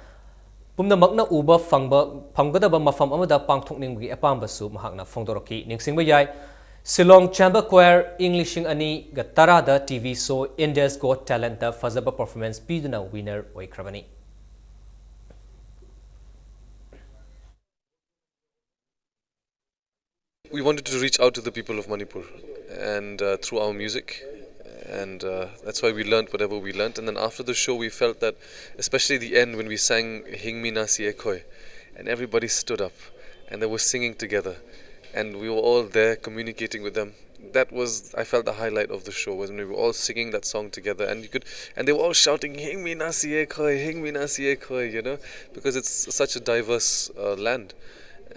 ꯄꯨꯝꯅꯃꯛꯅ ꯎꯕ ꯐꯪꯕ, ꯐꯪꯒꯗꯕ ꯃꯐꯝ ꯑꯃꯗ ꯄꯥꯡꯊꯣꯛꯅꯤꯡꯕꯒꯤ ꯑꯄꯥꯝꯕꯁꯨ ꯃꯍꯥꯛꯅ ꯐꯣꯡꯗꯣꯔꯛꯈꯤ꯫ ꯅꯤꯡꯁꯤꯡꯕ ꯌꯥꯏ, ꯁꯤꯂꯣꯡ ꯆꯥꯝꯕ ꯀ꯭ꯋꯥꯌꯔ ꯏꯪ ꯂꯤꯁꯤꯡ ꯑꯅꯤꯒ ꯇꯔꯥꯗ ꯇꯤ ꯚꯤ ꯁꯣ India's Got Talentꯇ ꯐꯖꯕ ꯄꯔꯐꯣꯔꯃꯦꯟꯁ ꯄꯤꯗꯨꯅ winner ꯑꯣꯏꯈ꯭ꯔꯕꯅꯤ꯫ We wanted to reach out to the people of Manipur and, uh, through our music, and, uh, that's why we learned whatever we learned. And then after the show, we felt that, especially the end when we sang Hingmi Nasi Ekhoi, and everybody stood up and they were singing together, and we were all there communicating with them. That was, I felt, the highlight of the show, was when we were all singing that song together, and you could, and they were all shouting, "Hing mi na siye khoi, hing mi na siye khoi," you know, because it's such a diverse uh, land,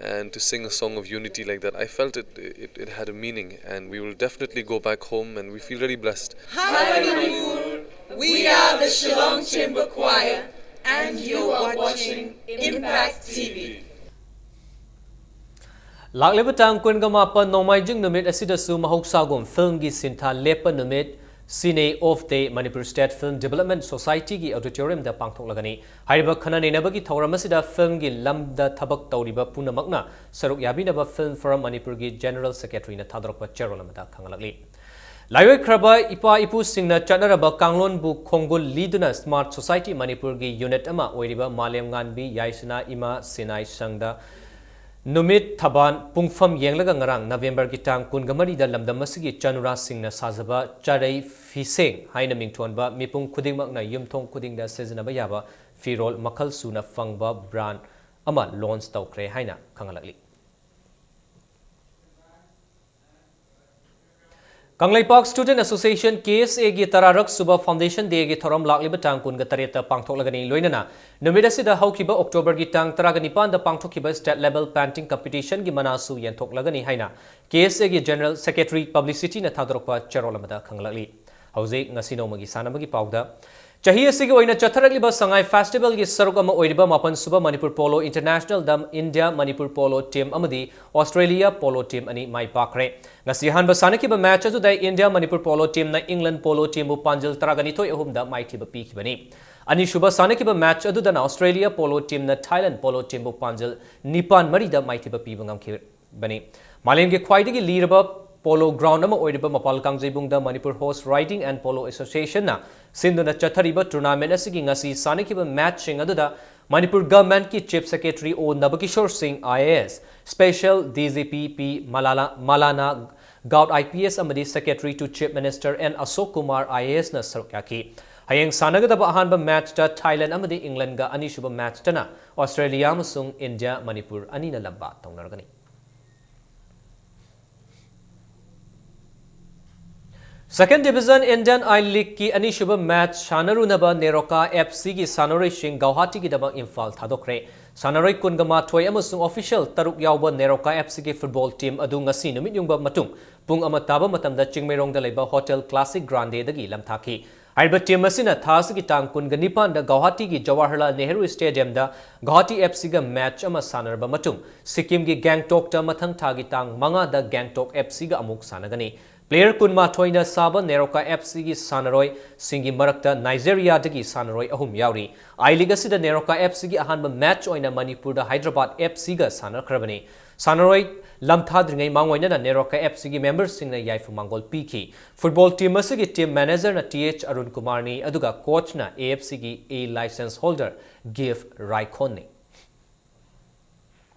and to sing a song of unity like that, I felt it, it, it had a meaning, and we will definitely go back home, and we feel really blessed. Hi Manipur, we are the Shillong Chamber Choir, and you are watching Impact T V. ꯂꯥꯛꯂꯤꯕ ꯇꯥꯡ ꯀꯨꯟꯒ ꯃꯥꯄꯟ ꯅꯣꯡꯃꯥꯏꯖꯤꯡ ꯅꯨꯃꯤꯠ ꯑꯁꯤꯗꯁꯨ ꯃꯍꯧꯁꯥꯒꯨꯝ ꯐꯤꯜꯝꯒꯤ ꯁꯤꯟꯊꯥ ꯂꯦꯞꯄ ꯅꯨꯃꯤꯠ Cine Off Day Manipur State Film Development Society ꯒꯤ auditorium ꯗ ꯄꯥꯡꯊꯣꯛꯂꯒꯅꯤ꯫ ꯍꯥꯏꯔꯤꯕ ꯈꯟꯅ ꯅꯩꯅꯕꯒꯤ ꯊꯧꯔꯝ ꯑꯁꯤꯗ ꯐꯤꯜꯝꯒꯤ ꯂꯝꯗ ꯊꯕꯛ ꯇꯧꯔꯤꯕ ꯄꯨꯝꯅꯃꯛꯅ ꯁꯔꯨꯛ ꯌꯥꯕꯤꯅꯕ Film Forum ꯃꯅꯤꯄꯨꯔꯒꯤ General Secretary ꯅ ꯊꯥꯗꯣꯔꯛꯄ ꯆꯦꯔꯣꯜ ꯑꯃꯗ ꯈꯪꯍꯜꯂꯛꯂꯤ꯫ ꯂꯥꯏꯑꯣꯏꯈ꯭ꯔꯕ ꯏꯄꯥ ꯏꯄꯨꯁꯤꯡꯅ ꯆꯠꯅꯔꯕ ꯀꯥꯡꯂꯣꯟꯕꯨ ꯈꯣꯡꯒꯨꯜ ꯂꯤꯗꯨꯅ Smart Society ꯃꯅꯤꯄꯨꯔꯒꯤ unit ꯑꯃ ꯑꯣꯏꯔꯤꯕ ꯃꯥꯂꯦꯝ ꯉꯥꯟꯕꯤ ꯌꯥꯏꯁꯅꯥ ꯏꯃꯥ ꯁꯤꯅꯥꯏ ꯁꯪꯗ ꯅꯨꯃꯤꯠ ꯊꯕꯥꯟ ꯄꯨꯡꯐꯝ ꯌꯦꯡꯂꯒ ꯉꯔꯥꯡ ꯅꯕꯦꯝꯕꯔꯒꯤ ꯇꯥꯡ ꯀꯨꯟꯒ ꯃꯔꯤꯗ ꯂꯝꯗꯝ ꯑꯁꯤꯒꯤ ꯆꯅꯨꯔꯥꯁꯤꯡꯅ ꯁꯥꯖꯕ ꯆꯥꯔꯩ ꯐꯤꯁꯦꯡ ꯍꯥꯏꯅ ꯃꯤꯡꯊꯣꯟꯕ ꯃꯤꯄꯨꯝ ꯈꯨꯗꯤꯡꯃꯛꯅ ꯌꯨꯝꯊꯣꯡ ꯈꯨꯗꯤꯡꯗ ꯁꯤꯖꯤꯟꯅꯕ ꯌꯥꯕ ꯐꯤꯔꯣꯜ ꯃꯈꯜ ꯁꯨꯅ ꯐꯪꯕ brand ꯑꯃ launch ꯇꯧꯈ꯭ꯔꯦ ꯍꯥꯏꯅ ꯈꯪꯍꯜꯂꯛꯂꯤ꯫ Kangleipak Student Association, K S A ꯒꯤ ꯇꯔꯥꯔꯛ ꯁꯨꯕ Foundation Day ꯒꯤ ꯊꯧꯔꯝ ꯂꯥꯛꯂꯤꯕ ꯇꯥꯡ ꯀꯨꯟꯒ ꯇꯔꯦꯠꯇ ꯄꯥꯡꯊꯣꯛꯂꯒꯅꯤ꯫ ꯂꯣꯏꯅꯅ ꯅꯨꯃꯤꯠ ꯑꯁꯤꯗ ꯍꯧꯈꯤꯕ October ꯒꯤ ꯇꯥꯡ ꯇꯔꯥꯒ ꯅꯤꯄꯥꯟꯗ ꯄꯥꯡꯊꯣꯛꯈꯤꯕ State Level Painting Competition ꯒꯤ ꯃꯅꯥꯁꯨ ꯌꯦꯟꯊꯣꯛꯂꯒꯅꯤ ꯍꯥꯏꯅ K S A ꯒꯤ General Secretary Publicity ꯅ ꯊꯥꯗꯣꯔꯛꯄ ꯆꯦꯔꯣꯜ ꯑꯃꯗ ꯈꯪꯂꯛꯂꯤ꯫ ꯍꯧꯖꯤꯛ ꯉꯁꯤ ꯅꯣꯡꯃꯒꯤ ꯁꯥꯟꯅꯕꯒꯤ ꯄꯥꯎꯗ꯫ ꯆꯍꯤ ꯑꯁꯤꯒꯤ ꯑꯣꯏꯅ ꯆꯠꯊꯔꯛꯂꯤꯕ ꯁꯉꯥꯏ Festival ꯒꯤ ꯁꯔꯨꯛ ꯑꯃ ꯑꯣꯏꯔꯤꯕ ꯃꯥꯄꯟ ꯁꯨꯕ ꯃꯅꯤꯄꯨꯔ Polo International ꯗ India Manipur Polo Team ꯑꯃꯗꯤ Australia Polo Team ꯑꯅꯤ ꯃꯥꯏ ꯄꯥꯛꯈ꯭ꯔꯦ꯫ ꯉꯁꯤ ꯑꯍꯥꯟꯕ ꯁꯥꯟꯅꯈꯤꯕ match ꯑꯗꯨꯗ India Manipur Polo Team ꯅ England Polo Team ꯕꯨ ꯄꯥꯟꯖꯜ ꯇꯔꯥꯒ ꯅꯤꯊꯣꯏ ꯑꯍꯨꯝꯗ ꯃꯥꯏꯊꯤꯕ ꯄꯤꯈꯤꯕꯅꯤ꯫ ꯑꯅꯤꯁꯨꯕ ꯁꯥꯟꯅꯈꯤꯕ match ꯑꯗꯨꯗꯅ Australia Polo Team ꯅ Thailand Polo Team ꯕꯨ ꯄꯥꯟꯖꯜ ꯅꯤꯄꯥꯟ ꯃꯔꯤꯗ ꯃꯥꯏꯊꯤꯕ ꯄꯤꯕ ꯉꯝꯈꯤꯕꯅꯤ꯫ ꯃꯥꯂꯦꯝꯒꯤ ꯈ꯭ꯋꯥꯏꯗꯒꯤ ꯂꯤꯔꯕ polo ground ꯑꯃ ꯑꯣꯏꯔꯤꯕ ꯃꯄꯥꯜ ꯀꯥꯡꯖꯩꯕꯨꯡꯗ Manipur Horse Riding and Polo Association ꯅ ꯁꯤꯟꯗꯨꯅ ꯆꯠꯊꯔꯤꯕ tournament ꯑꯁꯤꯒꯤ ꯉꯁꯤ ꯁꯥꯟꯅꯈꯤꯕ matchꯁꯤꯡ ꯑꯗꯨꯗ ꯃꯅꯤꯄꯨꯔ government ꯀꯤ Chief Secretary O ꯅꯕꯀꯤꯁꯣꯔ ꯁꯤꯡ I A S, Special D G P P ꯃꯂꯥꯂꯥ-, ꯃꯂꯥꯅꯥ ꯒꯥꯎꯠ I P S ꯑꯃꯗꯤ Secretary to Chief Minister N Ashok Kumar I A S ꯅ ꯁꯔꯨꯛ ꯌꯥꯈꯤ꯫ ꯍꯌꯦꯡ ꯁꯥꯟꯅꯒꯗꯕ ꯑꯍꯥꯟꯕ matchꯇ Thailand ꯑꯃꯗꯤ Englandꯒ, ꯑꯅꯤꯁꯨꯕ matchꯇꯅ Australia ꯑꯃꯁꯨꯡ India ꯃꯅꯤꯄꯨꯔ ꯑꯅꯤꯅ ꯂꯝꯕꯥ ꯇꯧꯅꯔꯒꯅꯤ꯫ Second Division Indian I Leagueꯀꯤ ꯑꯅꯤꯁꯨꯕ ꯃꯦꯆ ꯁꯥꯟꯅꯔꯨꯅꯕ ꯅꯦꯔꯣꯀꯥ ꯑꯦꯐ ꯁꯤꯒꯤ ꯁꯥꯟꯅꯔꯣꯏꯁꯤꯡ ꯒꯧꯍꯥꯇꯤꯒꯤꯗꯃꯛ ꯏꯝꯐꯥꯜ ꯊꯥꯗꯣꯛꯈ꯭ꯔꯦ꯫ ꯁꯥꯟꯅꯔꯣꯏ ꯀꯨꯟꯒ ꯃꯥꯊꯣꯏ ꯑꯃꯁꯨꯡ ꯑꯣꯐꯤꯁꯤꯌꯦꯜ ꯇꯔꯨꯛ ꯌꯥꯎꯕ ꯅꯦꯔꯣꯀꯥ ꯑꯦꯐ ꯁꯤꯒꯤ ꯐꯨꯠꯕꯣꯜ ꯇꯤꯝ ꯑꯗꯨ ꯉꯁꯤ ꯅꯨꯃꯤꯠ ꯌꯨꯡꯕ ꯃꯇꯨꯡ ꯄꯨꯡ ꯑꯃ ꯇꯥꯕ ꯃꯇꯝꯗ ꯆꯤꯡꯃꯩꯔꯣꯡꯗ ꯂꯩꯕ ꯍꯣꯇꯦꯜ ꯀ꯭ꯂꯥꯁꯤꯛ ꯒ꯭ꯔꯥꯟꯗꯦꯗꯒꯤ ꯂꯝꯊꯥꯈꯤ꯫ ꯍꯥꯏꯔꯤꯕ ꯇꯤꯝ ꯑꯁꯤꯅ ꯊꯥ ꯑꯁꯤꯒꯤ ꯇꯥꯡ ꯀꯨꯟꯒ ꯅꯤꯄꯥꯟꯗ ꯒꯧꯍꯥꯇꯤꯒꯤ ꯖꯋꯥꯍꯔꯂꯥꯜ ꯅꯦꯍꯔꯨ ꯁ꯭ꯇꯦꯗꯤꯌꯝꯗ ꯒꯧꯍꯥꯇꯤ ꯑꯦꯐ ꯁꯤꯒ ꯃꯦꯆ ꯑꯃ ꯁꯥꯟꯅꯔꯕ ꯃꯇꯨꯡ ꯁꯤꯛꯀꯤꯝꯒꯤ ꯒꯦꯡꯇꯣꯛꯇ ꯃꯊꯪ ꯊꯥꯒꯤ ꯇꯥꯡ ꯃꯉꯥꯗ ꯒꯦꯡꯇꯣꯛ ꯑꯦꯐ ꯁꯤꯒ ꯑꯃꯨꯛ ꯁꯥꯟꯅꯒꯅꯤ꯫ ꯄ꯭ꯂꯦꯌꯔ ꯀꯨꯟꯃꯥꯊꯣꯏꯅ ꯁꯥꯕ ꯅꯦꯔꯣꯀꯥ ꯑꯦꯐ ꯁꯤꯒꯤ ꯁꯥꯟꯅꯔꯣꯏꯁꯤꯡꯒꯤ ꯃꯔꯛꯇ ꯅꯥꯏꯖꯦꯔꯤꯌꯥꯗꯒꯤ ꯁꯥꯟꯅꯔꯣꯏ ꯑꯍꯨꯝ ꯌꯥꯎꯔꯤ꯫ ꯑꯥꯏ ꯂꯤꯒ ꯑꯁꯤꯗ ꯅꯦꯔꯣꯀꯥ ꯑꯦꯐ ꯁꯤꯒꯤ ꯑꯍꯥꯟꯕ ꯃꯦꯆ ꯑꯣꯏꯅ ꯃꯅꯤꯄꯨꯔꯗ ꯍꯥꯏꯗ꯭ꯔꯕꯥꯗ ꯑꯦꯐ ꯁꯤꯒ ꯁꯥꯟꯅꯈ꯭ꯔꯕꯅꯤ꯫ ꯁꯥꯟꯅꯔꯣꯏ ꯂꯝꯊꯥꯗ꯭ꯔꯤꯉꯩ ꯃꯥꯡꯑꯣꯏꯅꯅ ꯅꯦꯔꯣꯀꯥ ꯑꯦꯐ ꯁꯤꯒꯤ ꯃꯦꯝꯕꯔꯁꯤꯡꯅ ꯌꯥꯏꯐ ꯃꯥꯡꯒꯣꯜ ꯄꯤꯈꯤ꯫ ꯐꯨꯠꯕꯣꯜ ꯇꯤꯝ ꯑꯁꯤꯒꯤ ꯇꯤꯝ ꯃꯦꯅꯦꯖꯔꯅ ꯇꯤ ꯑꯩꯆ ꯑꯔꯨꯟ ꯀꯨꯃꯥꯔꯅꯤ, ꯑꯗꯨꯒ ꯀꯣꯆꯅ ꯑꯦ ꯑꯦꯐ ꯁꯤꯒꯤ ꯑꯦ ꯂꯥꯏꯁꯦꯟꯁ ꯍꯣꯜꯗꯔ ꯒꯤꯐ ꯔꯥꯏꯈꯣꯟꯅꯤ꯫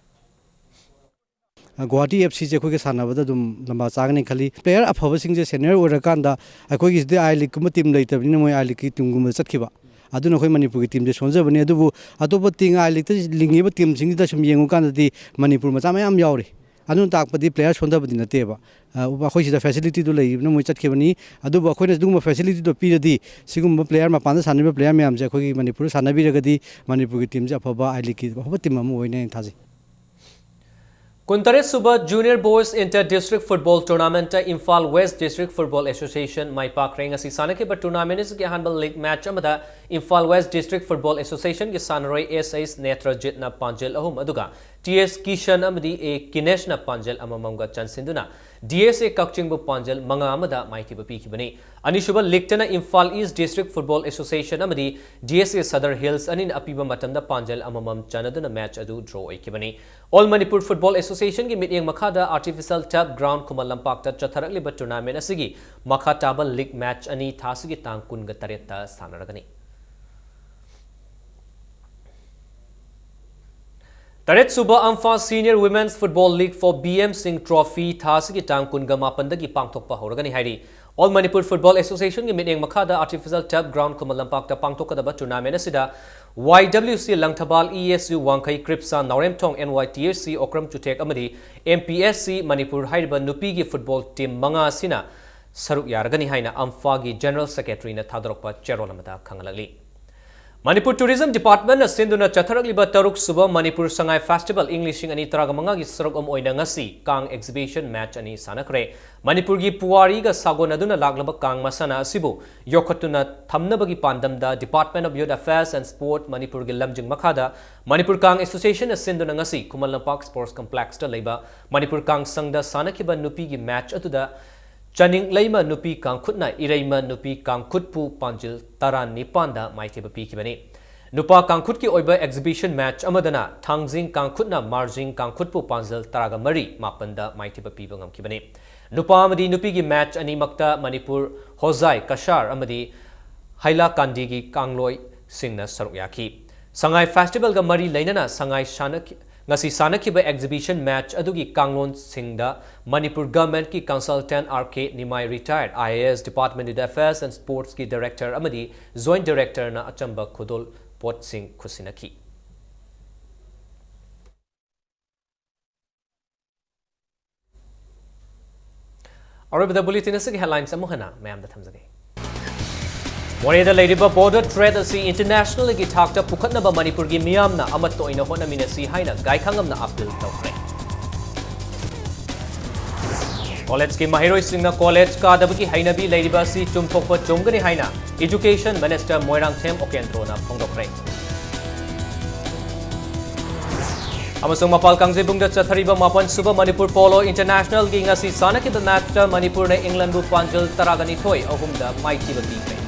ꯒꯨꯋꯥꯍꯥꯇꯤ ꯑꯦꯐ ꯁꯤꯁꯦ ꯑꯩꯈꯣꯏꯒ ꯁꯥꯟꯅꯕꯗ ꯑꯗꯨꯝ ꯂꯝꯕꯥ ꯆꯥꯒꯅꯤ ꯈꯜꯂꯤ꯫ ꯄ꯭ꯂꯦꯌꯔ ꯑꯐꯕꯁꯤꯡꯁꯦ ꯁꯦꯅꯤꯌꯔ ꯑꯣꯏꯔꯀꯥꯟꯗ ꯑꯩꯈꯣꯏꯒꯤꯁꯤꯗꯤ ꯑꯥꯏ ꯂꯤꯒꯀꯨꯝꯕ ꯇꯤꯝ ꯂꯩꯇꯕꯅꯤꯅ ꯃꯣꯏ ꯑꯥꯏ ꯂꯤꯒꯀꯤ ꯇꯤꯝꯒꯨꯝꯕꯗ ꯆꯠꯈꯤꯕ꯫ ꯑꯗꯨꯅ ꯑꯩꯈꯣꯏ ꯃꯅꯤꯄꯨꯔꯒꯤ ꯇꯤꯝꯁꯦ ꯁꯣꯟꯖꯕꯅꯤ꯫ ꯑꯗꯨꯕꯨ ꯑꯇꯣꯞꯄ ꯇꯤꯝ ꯑꯥꯏ ꯂꯤꯒꯇ ꯂꯤꯡꯉꯤꯕ ꯇꯤꯝꯁꯤꯡꯁꯤꯗ ꯁꯨꯝ ꯌꯦꯡꯉꯨꯀꯥꯟꯗꯗꯤ ꯃꯅꯤꯄꯨꯔ ꯃꯆꯥ ꯃꯌꯥꯝ ꯌꯥꯎꯔꯤ꯫ ꯑꯗꯨꯅ ꯇꯥꯛꯄꯗꯤ ꯄ꯭ꯂꯦꯌꯔ ꯁꯣꯟꯊꯕꯗꯤ ꯅꯠꯇꯦꯕ꯫ ꯑꯩꯈꯣꯏꯁꯤꯗ ꯐꯦꯁꯤꯂꯤꯇꯤꯗꯨ ꯂꯩꯕꯅ ꯃꯣꯏ ꯆꯠꯈꯤꯕꯅꯤ꯫ ꯑꯗꯨꯕꯨ ꯑꯩꯈꯣꯏꯅ ꯑꯗꯨꯒꯨꯝꯕ ꯐꯦꯁꯤꯂꯤꯇꯤꯗꯣ ꯄꯤꯔꯗꯤ ꯁꯤꯒꯨꯝꯕ ꯄ꯭ꯂꯦꯌꯔ ꯃꯄꯥꯟꯗ ꯁꯥꯟꯅꯔꯤꯕ ꯄ꯭ꯂꯦꯌꯔ ꯃꯌꯥꯝꯁꯦ ꯑꯩꯈꯣꯏꯒꯤ ꯃꯅꯤꯄꯨꯔꯗ ꯁꯥꯟꯅꯕꯤꯔꯒꯗꯤ ꯃꯅꯤꯄꯨꯔꯒꯤ ꯇꯤꯝꯁꯦ ꯑꯐꯕ ꯑꯥꯏ ꯂꯤꯒꯀꯤ ꯑꯐꯕ ꯇꯤꯝ ꯑꯃ ꯑꯣꯏꯅꯤ ꯍꯥꯏꯅ ꯊꯥꯖꯩ꯫ ꯀꯨꯟꯇꯔꯦꯠ ꯁꯨꯕ Junior Boys Inter District Football Tournamentꯇ Imphal west district football association ꯃꯥꯏ ꯄꯥꯛꯈ꯭ꯔꯦ꯫ ꯉꯁꯤ ꯁꯥꯟꯅꯈꯤꯕ ꯇꯨꯔꯅꯥꯃꯦꯟ ꯑꯁꯤꯒꯤ ꯑꯍꯥꯟꯕ ꯂꯤꯒ ꯃꯦꯆ ꯑꯃꯗ ꯏꯝꯐꯥꯜ ꯋꯦꯁ ꯗꯤꯁꯇ꯭ꯔꯤꯛ ꯐꯨꯠꯕꯣꯜ ꯑꯦꯁꯣꯁꯤꯌꯦꯁꯟꯒꯤ ꯁꯥꯟꯅꯔꯣꯏ ꯑꯦꯁ ꯑꯩꯆ ꯅꯦꯇ꯭ꯔꯖꯤꯠꯅ ꯄꯥꯟꯖꯜ ꯑꯍꯨꯝ, ꯑꯗꯨꯒ ꯇꯤ ꯑꯦꯁ ꯀꯤꯁꯟ ꯑꯃꯗꯤ ꯑꯦ ꯀꯤꯅꯦꯁꯅ ꯄꯥꯟꯖꯜ ꯑꯃꯃꯝꯒ ꯆꯟꯁꯤꯟꯗꯨꯅ ꯗꯤ ꯑꯦꯁ ꯑꯦ ꯀꯛꯆꯤꯡꯕꯨ ꯄꯥꯟꯖꯜ ꯃꯉꯥ ꯑꯃꯗ ꯃꯥꯏꯊꯤꯕ ꯄꯤꯈꯤꯕꯅꯤ꯫ ꯑꯅꯤꯁꯨꯕ ꯂꯤꯒꯇꯅ ꯏꯝꯐꯥꯜ ꯏꯁ ꯗꯤꯁꯇ꯭ꯔꯤꯛ ꯐꯨꯠꯕꯣꯜ ꯑꯦꯁꯣꯁꯤꯌꯦꯁꯟ ꯑꯃꯗꯤ ꯗꯤ ꯑꯦꯁ ꯑꯦ ꯁꯗꯔ ꯍꯤꯜꯁ ꯑꯅꯤꯅ ꯑꯄꯤꯕ ꯃꯇꯝꯗ ꯄꯥꯟꯖꯜ ꯑꯃꯃꯝ ꯆꯟꯅꯗꯨꯅ ꯃꯦꯆ ꯑꯗꯨ ꯗ꯭ꯔꯣ ꯑꯣꯏꯈꯤꯕꯅꯤ꯫ ꯑꯣꯜ ꯃꯅꯤꯄꯨꯔ ꯐꯨꯠꯕꯣꯜ ꯑꯦꯁꯣꯁꯤꯌꯦꯁꯟꯒꯤ ꯃꯤꯠꯌꯦꯡ ꯃꯈꯥꯗ ꯑꯥꯔꯇꯤꯐꯤꯁꯤꯌꯦꯜ ꯇꯔꯐ ꯒ꯭ꯔꯥꯎꯟ ꯈꯨꯃꯟ ꯂꯝꯄꯥꯛꯇ ꯆꯠꯊꯔꯛꯂꯤꯕ ꯇꯨꯔꯅꯥꯃꯦꯟ ꯑꯁꯤꯒꯤ ꯃꯈꯥ ꯇꯥꯕ ꯂꯤꯒ ꯃꯦꯆ ꯑꯅꯤ ꯊꯥ ꯑꯁꯤꯒꯤ ꯇꯥꯡ ꯀꯨꯟꯒ ꯇꯔꯦꯠꯇ ꯁꯥꯟꯅꯔꯒꯅꯤ꯫ ꯇꯔꯦꯠ ꯁꯨꯕ ꯑꯝꯐꯥ Senior Women's Football League for B M Singh Trophy ꯊꯥ ꯑꯁꯤꯒꯤ ꯇꯥꯡ ꯀꯨꯟꯒ ꯃꯥꯄꯟꯗꯒꯤ ꯄꯥꯡꯊꯣꯛꯄ ꯍꯧꯔꯒꯅꯤ ꯍꯥꯏꯔꯤ꯫ ꯑꯣꯜ ꯃꯅꯤꯄꯨꯔ ꯐꯨꯠꯕꯣꯜ ꯑꯦꯁꯣꯁꯤꯌꯦꯁꯟꯒꯤ ꯃꯤꯠꯌꯦꯡ ꯃꯈꯥꯗ ꯑꯥꯔꯇꯤꯐꯤꯁꯤꯌꯦꯜ ꯇꯔꯐ ꯒ꯭ꯔꯥꯎꯟ ꯈꯨꯃꯟ ꯂꯝꯄꯥꯛꯇ ꯄꯥꯡꯊꯣꯛꯀꯗꯕ ꯇꯨꯔꯅꯥꯃꯦꯟ ꯑꯁꯤꯗ ꯋꯥꯏ ꯗꯕ꯭ꯂꯤꯎ ꯁꯤ ꯂꯪꯊꯕꯥꯜ, ꯏ ꯑꯦꯁ ꯌꯨ ꯋꯥꯡꯈꯩ, ꯀ꯭ꯔꯤꯞꯁꯥ ꯅꯥꯎꯔꯦꯝꯊꯣꯡ, and Y T S C Okram ꯆꯨꯊꯦꯛ ꯑꯃꯗꯤ M P S C Manipur ꯍꯥꯏꯔꯤꯕ ꯅꯨꯄꯤꯒꯤ ꯐꯨꯠꯕꯣꯜ ꯇꯤꯝ ꯃꯉꯥ ꯑꯁꯤꯅ ꯁꯔꯨꯛ ꯌꯥꯔꯒꯅꯤ ꯍꯥꯏꯅ ꯑꯝꯐꯥꯒꯤ General Secretaryꯅ ꯊꯥꯗꯣꯔꯛꯄ ꯆꯦꯔꯣꯜ ꯑꯃꯗ ꯈꯪꯍꯜꯂꯛꯂꯤ꯫ ꯃꯅꯤꯄꯨꯔ Tourism Departmentꯅ ꯁꯤꯟꯗꯨꯅ ꯆꯠꯊꯔꯛꯂꯤꯕ ꯇꯔꯨꯛ ꯁꯨꯕ ꯃꯅꯤꯄꯨꯔ ꯁꯉꯥꯏ Festival ꯏꯪ ꯂꯤꯁꯤꯡ ꯑꯅꯤ ꯇꯔꯥꯃꯉꯥꯒꯤ ꯁꯔꯨꯛ ꯑꯃ ꯑꯣꯏꯅ ꯉꯁꯤ ꯀꯥꯡ exhibition match ꯑꯅꯤ ꯁꯥꯟꯅꯈ꯭ꯔꯦ꯫ ꯃꯅꯤꯄꯨꯔꯒꯤ ꯄꯨꯋꯥꯔꯤꯒ ꯁꯥꯒꯣꯟꯅꯗꯨꯅ ꯂꯥꯛꯂꯕ ꯀꯥꯡ ꯃꯁꯥꯟꯅ ꯑꯁꯤꯕꯨ ꯌꯣꯛꯈꯠꯇꯨꯅ ꯊꯝꯅꯕꯒꯤ ꯄꯥꯟꯗꯝꯗ Department of Youth Affairs and Sport ꯃꯅꯤꯄꯨꯔꯒꯤ ꯂꯝꯖꯤꯡ ꯃꯈꯥꯗ ꯃꯅꯤꯄꯨꯔ ꯀꯥꯡ Associationꯅ ꯁꯤꯟꯗꯨꯅ ꯉꯁꯤ ꯈꯨꯃꯟ ꯂꯝꯄꯥꯛ Sports Complexꯇ ꯂꯩꯕ ꯃꯅꯤꯄꯨꯔ ꯀꯥꯡ ꯁꯪꯗ ꯁꯥꯟꯅꯈꯤꯕ ꯅꯨꯄꯤꯒꯤ match ꯑꯗꯨꯗ ꯆꯅꯤꯡꯂꯩꯃ ꯅꯨꯄꯤ ꯀꯥꯡꯈꯨꯠꯅ ꯏꯔꯩꯃ ꯅꯨꯄꯤ ꯀꯥꯡꯈꯨꯠꯄꯨ ꯄꯥꯟꯖꯤꯜ ꯇꯔꯥꯅꯤꯄꯥꯟꯗ ꯃꯥꯏꯊꯤꯕ ꯄꯤꯈꯤꯕꯅꯤ꯫ ꯅꯨꯄꯥ ꯀꯥꯡꯈꯨꯠꯀꯤ ꯑꯣꯏꯕ exhibition match ꯑꯃꯗꯅ ꯊꯥꯡꯖꯤꯡ ꯀꯥꯡꯈꯨꯠꯅ ꯃꯥꯔꯖꯤꯡ ꯀꯥꯡꯈꯨꯠꯄꯨ ꯄꯥꯟꯖꯤꯜ ꯇꯔꯥꯒ ꯃꯔꯤ, ꯃꯥꯄꯟꯗ ꯃꯥꯏꯊꯤꯕ ꯄꯤꯕ ꯉꯝꯈꯤꯕꯅꯤ꯫ ꯅꯨꯄꯥ ꯑꯃꯗꯤ ꯅꯨꯄꯤꯒꯤ match ꯑꯅꯤꯃꯛꯇ ꯃꯅꯤꯄꯨꯔ ꯍꯣꯖꯥꯏ ꯀꯁꯥꯔ ꯑꯃꯗꯤ ꯍꯥꯏꯂꯥꯀꯥꯟꯗꯤꯒꯤ ꯀꯥꯡꯂꯣꯏꯁꯤꯡꯅ ꯁꯔꯨꯛ ꯌꯥꯈꯤ꯫ ꯁꯉꯥꯏ Festivalꯒ ꯃꯔꯤ ꯂꯩꯅꯅ ꯁꯉꯥꯏ ꯁꯥꯟꯅꯈꯤ-, ꯉꯁꯤ ꯁꯥꯟꯅꯈꯤꯕ exhibition match ꯑꯗꯨꯒꯤ ꯀꯥꯡꯂꯣꯟꯁꯤꯡꯗ Manipur Governmentꯀꯤ consultant R K Nimai, retired I A S, Department of Affairs and Sportsꯀꯤ Director ꯑꯃꯗꯤ Joint Directorꯅ ꯑꯆꯝꯕ ꯈꯨꯗꯣꯜ ꯄꯣꯠꯁꯤꯡ ꯈꯨꯠꯁꯤꯟꯅꯈꯤ꯫ ꯑꯔꯣꯏꯕꯗ bulletin ꯑꯁꯤꯒꯤ headlines ꯑꯃꯨꯛ ꯍꯟꯅ ꯃꯌꯥꯝꯗ ꯊꯝꯖꯒꯦ꯫ ꯃꯣꯔꯦꯗ ꯂꯩꯔꯤꯕ border trade ꯑꯁꯤ internationalꯒꯤ ꯊꯥꯛꯇ ꯄꯨꯈꯠꯅꯕ ꯃꯅꯤꯄꯨꯔꯒꯤ ꯃꯤꯌꯥꯝꯅ ꯑꯃꯠꯇ ꯑꯣꯏꯅ ꯍꯣꯠꯅꯃꯤꯟꯅꯁꯤ ꯍꯥꯏꯅ ꯒꯥꯏꯈꯥꯉꯝꯅ appeal ꯇꯧꯈ꯭ꯔꯦ꯫ Collegeꯀꯤ ꯃꯍꯩꯔꯣꯏꯁꯤꯡꯅ college ꯀꯥꯗꯕꯒꯤ ꯍꯩꯅꯕꯤ ꯂꯩꯔꯤꯕ ꯑꯁꯤ ꯆꯨꯝꯊꯣꯛꯄ ꯆꯨꯝꯒꯅꯤ ꯍꯥꯏꯅ Education Minister ꯃꯣꯏꯔꯥꯡꯊꯦꯝ ꯎꯀꯦꯟꯗ꯭ꯔꯣꯅ ꯐꯣꯡꯗꯣꯛꯈ꯭ꯔꯦ꯫ ꯑꯃꯁꯨꯡ ꯃꯄꯥꯜ ꯀꯥꯡꯖꯩꯕꯨꯡꯗ ꯆꯠꯊꯔꯤꯕ ꯃꯥꯄꯟ ꯁꯨꯕ ꯃꯅꯤꯄꯨꯔ Polo Internationalꯒꯤ ꯉꯁꯤ ꯁꯥꯟꯅꯈꯤꯕ matchꯇ ꯃꯅꯤꯄꯨꯔꯅ Englandꯕꯨ ꯄꯥꯟꯖꯜ ꯇꯔꯥꯒ ꯅꯤꯊꯣꯏ, ꯑꯍꯨꯝꯗ ꯃꯥꯏꯊꯤꯕ ꯄꯤꯈ꯭ꯔꯦ꯫